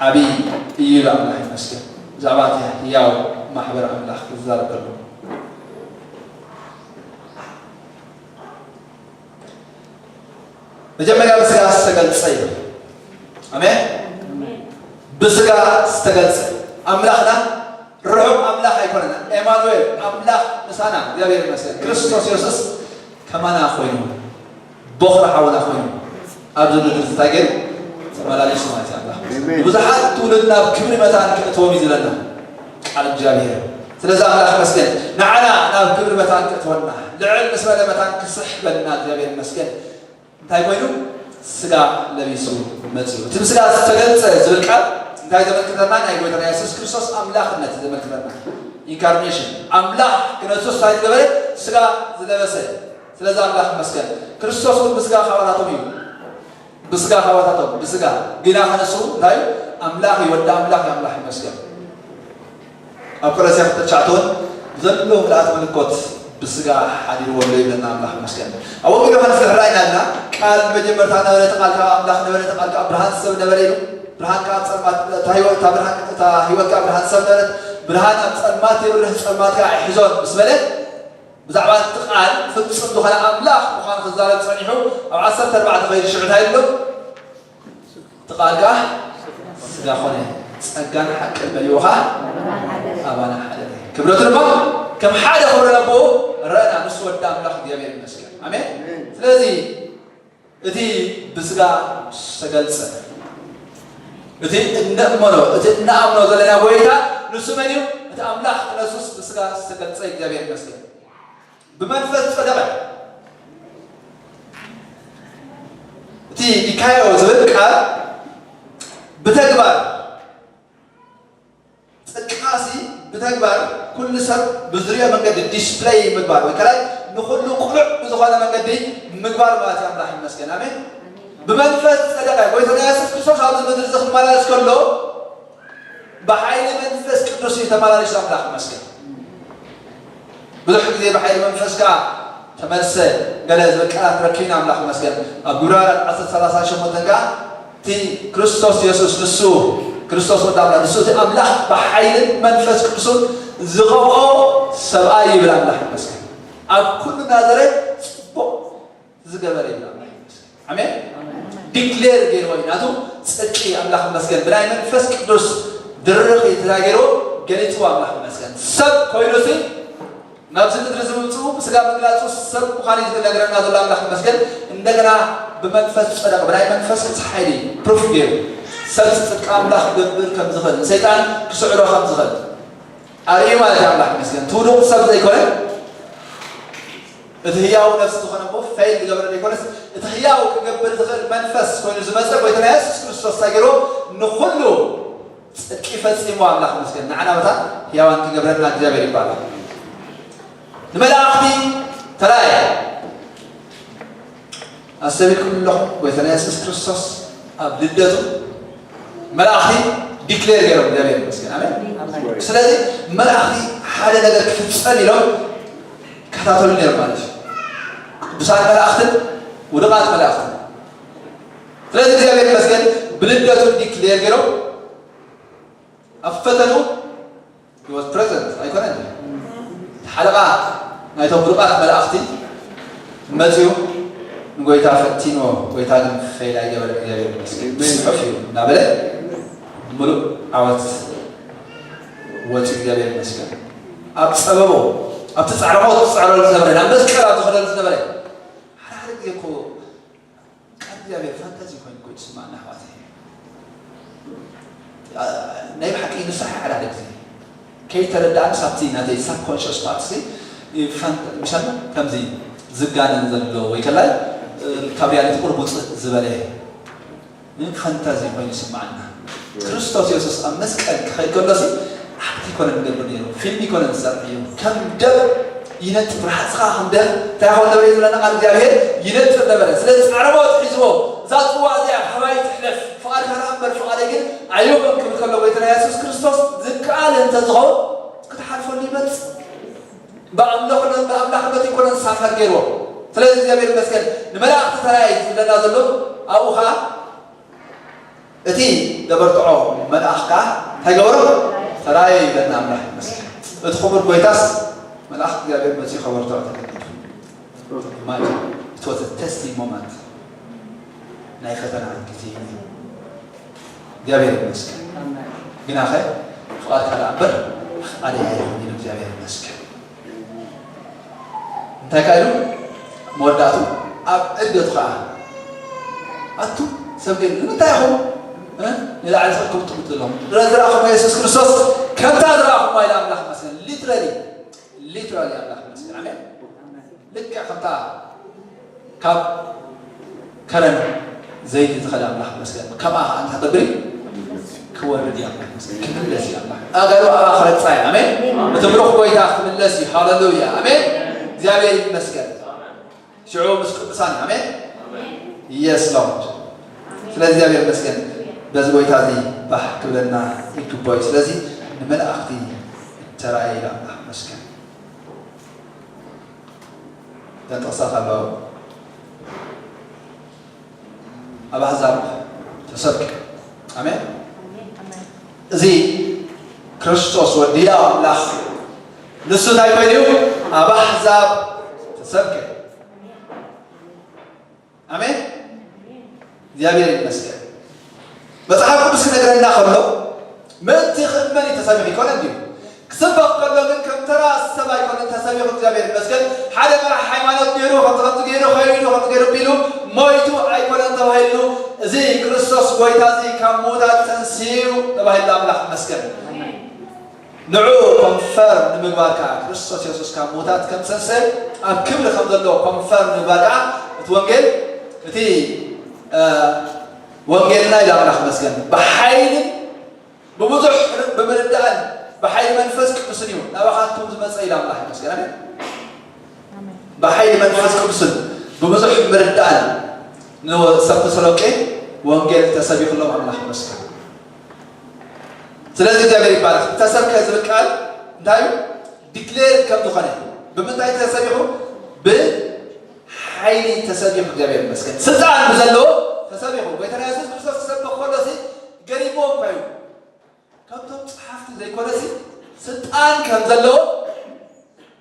ዓብዪ እዩ ኢሉ ኣምላኽ ይመስገን። ብዛዕባ እቲ ህያው ማሕበር ኣምላኽ ክዛረብ ከሎ መጀመርያ ብስጋ ዝተገልጸ እዩ። ኣሜን። ብስጋ ዝተገልጸ ኣምላኽና ርሑቕ ኣምላኽ ኣይኮነን። ኤማኑኤል ኣምላኽ ምሳና እግዚኣብሔር ይመስገን። ክርስቶስ የሱስ ከማና ኮይኑ ቦኽሪ ሓውና ኮይኑ ኣብዚ ምድሪ እንታይ ገይሩ ተመላሊሱ ማለት እዩ። ኣምላኽ ኣሜን። ብዙሓት ትውልድ ናብ ክብሪ መታን ክእትዎም እዩ ዝብለና ቃል እግዚኣብሔር። ስለዚ ኣምላኽ ይመስገን ንዓና ናብ ክብሪ መታን ክእትወና ልዕል ምስ በለ መታን ክስሕበና እግዚኣብሔር ይመስገን። እንታይ ኮይኑ ስጋ ለቢሱ መፅኡ። እቲ ብስጋ ዝተገልፀ ዝብል ቃል እንታይ ዘመልክተና? ናይ ጎይታና የሱስ ክርስቶስ ኣምላኽነት ዘመልክተና። ኢንካርኔሽን ኣምላኽ ክነሱ እንታይ ዝገበረ? ስጋ ዝለበሰ። ስለዚ ኣምላኽ ይመስገን። ክርስቶስ እውን ብስጋ ካባታቶም እዩ። ብስጋ ካባታቶም ብስጋ ግና ከነሱ እንታይ? ኣምላኽ እዩ፣ ወዲ ኣምላኽ እዩ። ኣምላኽ ይመስገን። ኣብ ቆሎስያ ክልተ ትሽዓተ እውን ዘሎ ምልኣት መለኮት ብስጋ ሓዲርዎ ኣሎ ይብለና ኣምላኽ ይመስገን። ኣብ ወንጌል ዮሃንስ ድሕራይ ናልና ቃል መጀመርታ ነበረ፣ እቲ ቃል ከኣ ኣምላኽ ነበረ፣ እቲ ቃል ከኣ ብርሃን ሰብ ነበረ ኢሉ። ብርሃን ከኣ ኣብ ጸልማት፣ እታ ህይወት፣ እታ ብርሃን፣ እታ ህይወት ከኣ ብርሃን ሰብ ነበረት። ብርሃን ኣብ ጸልማት የብርህ፣ ጸልማት ከኣ ኣይሕዞን ምስ በለ ብዛዕባ እቲ ቃል ፍጹም ዝኾነ ኣምላኽ ምዃኑ ክዛረብ ጸኒሑ ኣብ ዓሰርተ ኣርባዕተ ኸይዱ ሽዑ እንታይ ኣሎ? እቲ ቃል ከኣ ስጋ ኾነ፣ ጸጋን ሓቅን መሊኡ ኸኣ ኣባና ሓደረ። ክብረቱ ድማ ከም ሓደ ክብሪ ኣቦኡ ረኣና፣ ንሱ ወዲ ኣምላኽ እግዚኣብሔር ይመስገን። ኣሜን። ስለዚ እቲ ብስጋ ዝተገልጸ፣ እቲ እንእመኖ፣ እቲ እንኣምኖ ዘለና ጎይታ ንሱ መን እዩ? እቲ ኣምላኽ ክርስቶስ ብስጋ ዝተገልጸ እግዚኣብሔር ይመስገን። ብመንፈስ ጸደቐ። እቲ ዲካዮ ዝብል ቃል ብተግባር ጽድቅኻሲ ብተግባር ኩሉ ሰብ ብዝሪኦ መንገዲ ዲስፕለይ ምግባር ወይ ከላይ ንኹሉ ቅሉዕ ብዝኾነ መንገዲ ምግባር ማለት እዩ። ኣምላኽ ይመስገን። ኣሜን። ብመንፈስ ጸደቐ። ጎይታና የሱስ ክርስቶስ ኣብዚ ምድሪ እዚ ክመላለስ ከሎ ብሓይሊ መንፈስ ቅዱስ እዩ ተመላሊሱ። ኣምላኽ ይመስገን። ብዙሕ ግዜ ብሓይሊ መንፈስ ከኣ ተመልሰ ገለ ዝብል ቃላት ረኪብና። ኣምላኽ ይመስገን። ኣብ ግብረ ሃዋርያት ዓሰርተ ሰላሳ ሸሞንተ ከኣ እቲ ክርስቶስ የሱስ ንሱ ክርስቶስ ወዲ ኣምላኽ ንሱ እቲ ኣምላኽ ብሓይልን መንፈስ ቅዱስን ዝቐብኦ ሰብኣይ ይብል። ኣምላኽ ይመስገን። ኣብ ኩሉ ናዘሬት ጽቡቕ ዝገበረ ይብል። ኣምላኽ ይመስገን። ኣሜን። ዲክሌር ገይርዎ እዩ። ናቱ ጽድቂ ኣምላኽ ይመስገን። ብናይ መንፈስ ቅዱስ ድርኺ ተዛጊርዎ ገሊጽዎ። ኣምላኽ ይመስገን። ሰብ ኮይኑሲ ናብዚ ምድሪ ዝምጽኡ ብስጋ ምግላጹ ሰብ ምዃኑ እዩ ዝነግረና ዘሎ። ኣምላኽ ይመስገን። እንደገና ብመንፈስ ጸደቐ፣ ብናይ መንፈስ ቅዱስ ሓይሊ ፕሩፍ ገይሩ ሰብ ጽድቂ ኣምላኽ ክገብር ከም ዝኽእል፣ ንሰይጣን ክስዕሮ ከም ዝኽእል ኣርእዩ ማለት እዩ። ኣምላኽ ይመስገን። እቲ ውዱቕ ሰብ ዘይኮነ፣ እቲ ህያው ነፍሲ ዝኾነ እሞ ፌል ዝገበረ ዘይኮነስ፣ እቲ ህያው ክገብር ዝኽእል መንፈስ ኮይኑ ዝመጸ ጎይታና የሱስ ክርስቶስ እንታይ ገይርዎ? ንኹሉ ጽድቂ ፈጺሙ። ኣምላኽ ይመስገን። ንዓና መታን ህያዋን ክገብረና እግዚኣብሔር ይባረክ። ንመላእኽቲ ተራእየ። ኣስተብሂልኩም ኣለኹም? ጎይታና የሱስ ክርስቶስ ኣብ ልደቱ መላእኽቲ ዲክሌር ገይሮም፣ እግዚኣብሔር ይመስገን። ኣሜን። ኣሜን። ስለዚ መላእኽቲ ሓደ ነገር ክፍጸም ኢሎም ይከታተሉ ነይሮም ማለት እዩ። ቅዱሳት መላእኽትን ውዱቓት መላእኽትን። ስለዚ እግዚኣብሔር ይመስገን፣ ብልደቱ ዲክሌር ገይሮም ኣብ ፈተንኡ he was present ኣይኮነን። እቲ ሓለቓ ናይቶም ውዱቓት መላእኽቲ መጺኡ ንጎይታ ፈቲንዎ፣ ጎይታ ግን ፌል ኣይገበረን፣ እግዚኣብሔር ይመስገን። ብጽሑፍ እዩ እናበለ ምሉእ ዓወት ወጺኡ፣ እግዚኣብሔር ይመስገን። ኣብ ጸበቦ፣ ኣብቲ ጻዕረ ሞት ዝጸዕረሉ ዝነበረ፣ ናብ መስቀል ኣብ ዝኸደሉ ዝነበረ፣ ሓደ ሓደ ግዜ እኮ ቃል እግዚኣብሔር ፋንታዚ ኮይኑ እኮ እዩ ዝስማዕና ኣሕዋተይ። ኣ-፣ ናይ ብሓቂ ንስሓ ሓደ ሓደ ግዜ ከይተረዳእንስ ኣብቲ ናተይ ሳብኮንሽስ ፓርት ሲ ፋንታ-፣ ምሻና ከምዚ ዝጋነን ዘሎ ወይ ከላይ፣ እ፣ ካብ ሪያሊቲ ቁሩብ ውፅእ ዝበለ ፋንታዚ ኮይኑ ይስማዓና። ክርስቶስ የሱስ ኣብ መስቀል ክኸይድ ከሎሲ ኣክት ይኮነ ዝገብር ነይሩ፣ ፊልም ይኮነ ዝሰርሕ ነይሩ። ከም ደም ይነጥር፣ ብርሃጽኻ ከም ደም እንታይ ይኸውን ነበረ ዝብለና ቃል እግዚኣብሔር? ይነጥር ነበረ። ስለዚ ጻዕረ ሞት ሒዝዎ፣ እዛ ጽዋ እዚኣ ካባይ ትሕለፍ፣ ፍቓድካ ደኣ እምበር ፍቓደይ ግን ኣይኹን ክብል ከሎ ጎይታና የሱስ ክርስቶስ ዝከኣል እንተዝኸውን ክትሓልፈሉ ይመጽእ። ብኣምልኾ-፣ ብኣምላኽነቱ ኣይኮነን ሳፈር ገይርዎ። ስለዚ እግዚኣብሔር ይመስገን ንመላእኽቲ ተራእየ ዝብለና ዘሎ ኣብኡ ኸዓ እቲ ዘበርትዖ መልኣኽ ከኣ እንታይ ገበሮ? ተራእየ ይብለና ኣምላኽ ይመስገን። እቲ ክቡር ጎይታስ መልኣኽ እግዚኣብሔር መጺኡ ከበርትዖ ተገዲዱ። Imagine, it was a testing moment። ናይ ፈተና ግዜ እዩ። እግዚኣብሔር ይመስገን። ግናኸ ፍቓድካ ደኣ እምበር ፍቓደይ ኣይኹን ኢሉ እግዚኣብሔር ይመስገን። እንታይ ከ ኢሉ መወዳእቱ ኣብ ዕደቱ ኸዓ ኣቱ ሰብ ገይሩ ንምንታይ ኢኹም እ? ንላዕሊ ትኽክቡ ትምጡ ዘለኹም ዝረኣኹም የሱስ ክርስቶስ ከምታ ዝረኣኹም ኢለ ኣምላኽ ይመስገን። Literally፣ literally ኣምላኽ ይመስገን። ኣሜን። ልክዕ ከምታ ካብ ከረን ዘይቲ ዝኸደ ኣምላኽ ይመስገን። ከምኣ ኸዓ እንታይ ክገብር እዩ? ክወርድ እዩ ኣምላኽ ይመስገን። ክምለስ እዩ ኣምላኽ። ኣገሩ ኣብኣ ክረግጻ እዩ። ኣሜን። እቲ ብሩኽ ጎይታ ክምለስ እዩ። ሃሌሉያ። ኣሜን። እግዚኣብሔር ይመስገን። ሽዑ ምስ ቅዱሳን እዩ። ኣሜን። Yes Lord። ስለዚ እግዚኣብሔር ይመስገን። በዚ ጎይታ እዚ ባህ ክብለና ይግባእ እዩ። ስለዚ ንመላእኽቲ ተራእየ ኢሉ ኣምላኽ ይመስገን። እተን ጥቕስታት ኣለዋ። ኣብ ኣሕዛብ ተሰብከ። ኣሜን። እዚ ክርስቶስ ወዲ ኣምላኽ ንሱ እንታይ ኮይኑ እዩ? ኣብ ኣሕዛብ ተሰብከ። ኣሜን። እግዚኣብሔር ይመስገን። መጽሓፍ ቅዱስ ክነግረና ከሎ ምእንቲ ክእመን እዩ ተሰቢኹ ይኮነ እንድዩ። ክስበኽ ከሎ ግን ከም ተራ ሰብ ኣይኮነን ተሰቢኹ፣ እግዚኣብሔር ይመስገን። ሓደ መራሕ ሃይማኖት ነይሩ፣ ከምዚ ከምዚ ገይሩ፣ ከይዱ፣ ከምዚ ገይሩ ቢሉ፣ ሞይቱ ኣይኮነን ተባሂሉ። እዚ ክርስቶስ ጎይታ እዚ ካብ ምዉታት ተንስኡ ተባሂሉ ኣምላኽ ይመስገን። ንዑ ኮንፈርም ንምግባር ከኣ ክርስቶስ የሱስ ካብ ምዉታት ከም ተንስአ ኣብ ክብሪ ከም ዘሎ ኮንፈርም ንምግባር ከኣ እቲ ወንጌል፣ እቲ፣ እ፣ ወንጌልና ኢሉ ኣምላኽ ይመስገን። ብሓይልን ብብዙሕ ብምርዳእን ብሓይሊ መንፈስ ቅዱስን እዩ ናባኻትኩም ዝመጸ ኢሉ ኣምላኽ ይመስገን። ኣሜን። ኣሜን። ብሓይሊ መንፈስ ቅዱስን ብብዙሕ ምርዳእን ንሰብ ተሰሎንቄ ወንጌል ተሰቢኹሎም ኣምላኽ ይመስገን። ስለዚ እግዚኣብሔር ይባረክ። ተሰብከ ዝብል ቃል እንታይ እዩ? ዲክሌር ከም ዝኾነ። ብምንታይ ተሰቢኹ? ብሓይሊ ተሰቢኹ። እግዚኣብሔር ይመስገን። ስልጣን ብዘለዎ ተሰቢኹ። ጎይታና የሱስ ክርስቶስ ክሰብኽ ከሎ ሲ ገሪምዎም እኳ እዩ። ከምቶም ጸሓፍቲ ዘይኮነሲ ስልጣን ከም ዘለዎ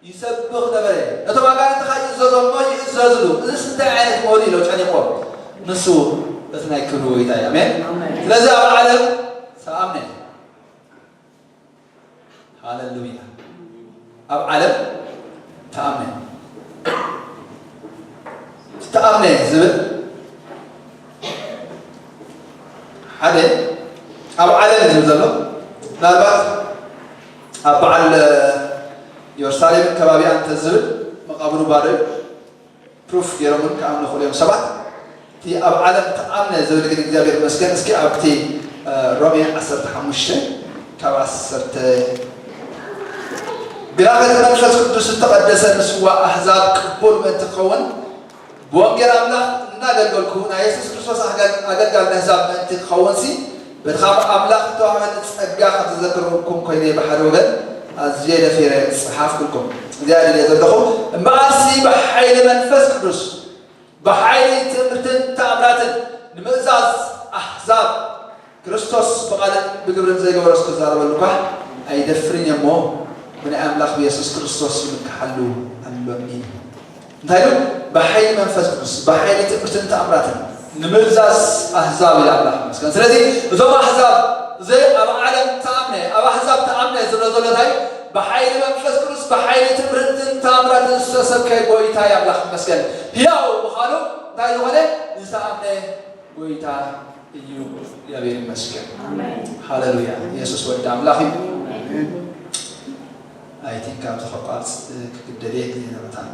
ይሰብኽ ነበረ። ነቶም ኣጋንንቲ ኸዓ ይእዘዞም እሞ ይእዘዝሉ። እዚስ እንታይ ዓይነት መሆኑ ኢሎ ጨኒቕዎም። ንሱ እቲ ናይ ክብሪ ጎይታ እዩ። ኣሜን። ኣሜን። ስለዚ ኣብ ዓለም ተኣምነ። ሃሌሉያ። ኣብ ዓለም ተኣምነ። ተኣምነ ዝብል ሓደ ኣብ ዓለም እዩ ዘሎ። ምናልባት ኣብ በዓል ኢየሩሳሌም ከባቢኣ እንተዝብል መቓብሩ ባዶ እዩ። ፕሩፍ ገይሮም እውን ክኣምኑ ይኽእሉ እዮም ሰባት። እቲ ኣብ ዓለም ተኣምነ ዝብል ግን እግዚኣብሔር ይመስገን። እስኪ ኣብቲ፣ እ፣ ሮሜ ዓሰርተ ሓሙሽተ ካብ ዓሰርተ፣ ግና እቲ መንፈስ ቅዱስ ዝተቐደሰ ንስዋ ኣህዛብ ቅቡል ምእንቲ ክኸውን ብወንጌል ኣምላኽ እናገልገልኩ ናይ የሱስ ክርስቶስ ኣገል-፣ ኣገልጋሊ ነህዛብ ምእንቲ ክኸውንሲ በቲ ካብ ኣምላኽ ዝተዋህበኒ ጸጋ ከም ዘዘክረኩም ኮይነ ብሓደ ወገን ኣዝየ ደፊረ ጸሓፍኩልኩም። እዚኣ ድልየ ዘለኹ እምበኣርሲ ብሓይሊ መንፈስ ቅዱስ ብሓይሊ ትምህርትን ተኣምራትን ንምእዛዝ ኣህዛብ ክርስቶስ ብቓልን ብግብርን ዘይገበሮስ ክዛረበሉ እኳ ኣይደፍርን እየ እሞ ብናይ ኣምላኽ ብየሱስ ክርስቶስ ይምክሓሉ ኣሎኒ። እንታይ ኢሉ? ብሓይሊ መንፈስ ቅዱስ፣ ብሓይሊ ትምህርትን ተኣምራትን ንምእዛዝ ኣህዛብ ኢሉ ኣምላኽ ይመስገን። ስለዚ እዞም ኣህዛብ እዚ ኣብ ዓለም ተኣምነ፣ ኣብ ኣህዛብ ተኣምነ ዝብሎ ዘሎ እንታይ? ብሓይሊ መንፈስ ቅዱስ፣ ብሓይሊ ትምህርትን ተኣምራትን ዝተሰብከ ጎይታ እዩ ኣምላኽ ይመስገን። ህያው ምዃኑ እንታይ ዝኾነ? ዝተኣምነ ጎይታ እዩ። እግዚኣብሔር ይመስገን። ኣሜን። ሃሌሉያ። ኢየሱስ ወዲ ኣምላኽ እዩ። ኣሜን። ኣይ ቲንክ ኣብዚ ከቋርጽ ክግደድ እየ፣ ግን በጣም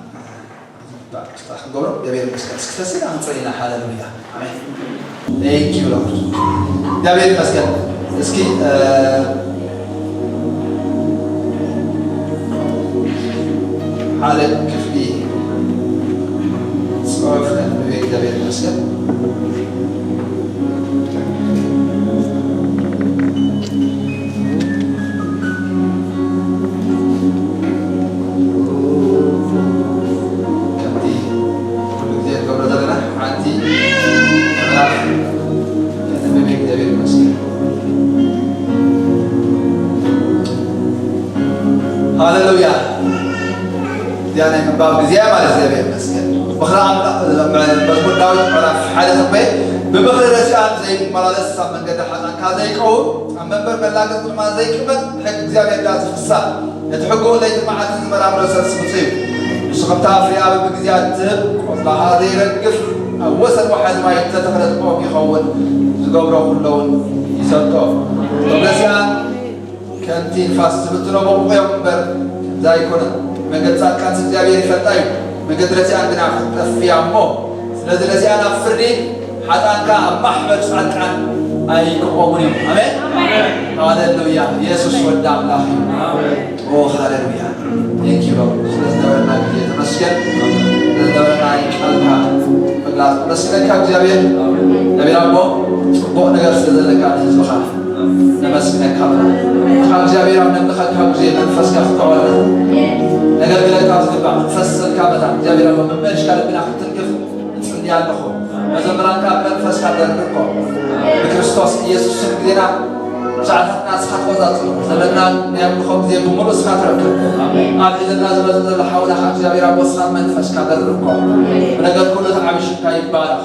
ዝግባእ ስራሕ ክንገብሮ። እግዚኣብሔር ይመስገን። እስኪ ተስኢና ክንጽሊ ኢና። ሃሌሉያ። ኣሜን። Thank you Lord። እግዚኣብሔር ይመስገን። እስኪ፣ እ፣ ሓደ ክፍሊ ጽሑፍ ከንብብ እየ። እግዚኣብሔር ይመስገን። ኣብ ግዜ ማለት እግዚኣብሔር ይመስገን። ምኽሪ ኣምላኽ፣ መዝሙር ዳዊት ምዕራፍ ሓደ ተኮየ፣ ብምኽሪ ረሲኣን ዘይመላለስ፣ ኣብ መንገዲ ሓጣን ከኣ ዘይቀውም፣ ኣብ መንበር መላገጽ ድማ ዘይቅመጥ፣ ብሕጊ እግዚኣብሔር ደኣ ዝፍሳ፣ ነቲ ሕጉ ለይትን መዓልትን ዝመራምሮ ሰብ ስሙት እዩ። ንሱ ከምታ ፍሬኣ በብግዜኣ እትህብ፣ ቆጽላ ኸኣ ዘይረግፍ፣ ኣብ ወሰን ወሓዚ ማይ እተተኽለት ኦም ይኸውን፣ ዝገብሮ ኩሎ እውን ይሰልጦ። እቶም ረሲኣን ከምቲ ንፋስ ዝብትኖ ብቑቕ እዮም እምበር፣ ከምዚ ኣይኮነን። መንገዲ ጻድቃንስ እግዚኣብሔር ይፈልጣ እዩ፣ መንገዲ ረሲኣን ግና ክትጠፍእ እያ እሞ። ስለዚ ረሲኣን ኣብ ፍርዲ፣ ሓጥኣን ከኣ ኣብ ማሕበር ጻድቃን ኣይክቖሙን እዮም። ኣሜን። ሃሌሉያ። ኢየሱስ ወዲ ኣምላኽ እዩ። ኦ ሃሌሉያ። Thank you Lord። ስለ ዝነበረና ግዜ ተመስገን። ስለ ዝነበረና ናይ ቃልካ ምግላጽ ነመስግነካ እግዚኣብሔር። ነቢር ኣቦ፣ ጽቡቕ ነገር ስለ ዘለካ ንህዝብኻ ነመስግነካ። ካብ እግዚኣብሔር ኣብ ነምልኸካ ግዜ መንፈስካ ክተወልና፣ ነገልግለካ ዝግባእ ክፈሰልካ መታን እግዚኣብሔር ኣቦ መመልሽካ ልብና ክትትንክፍ እጽሊ ኣለኹ። መዘምራንካ መንፈስካ ደርብኮ። ብክርስቶስ ኢየሱስ ስም ግዜና፣ ሰዓታትና ንስኻ ተቆጻጽሮ። ዘለና ናይ ኣምልኾ ግዜ ብምሉእ ንስኻ ትረክብ። ኣብዚ ዘለና ዝመጽእ ዘሎ ሓውና ከኣ እግዚኣብሔር ኣቦ ንስኻ መንፈስካ ደርብኮ። ብነገር ኩሉ እቲ ዓቢ ሽምካ ይባረኽ።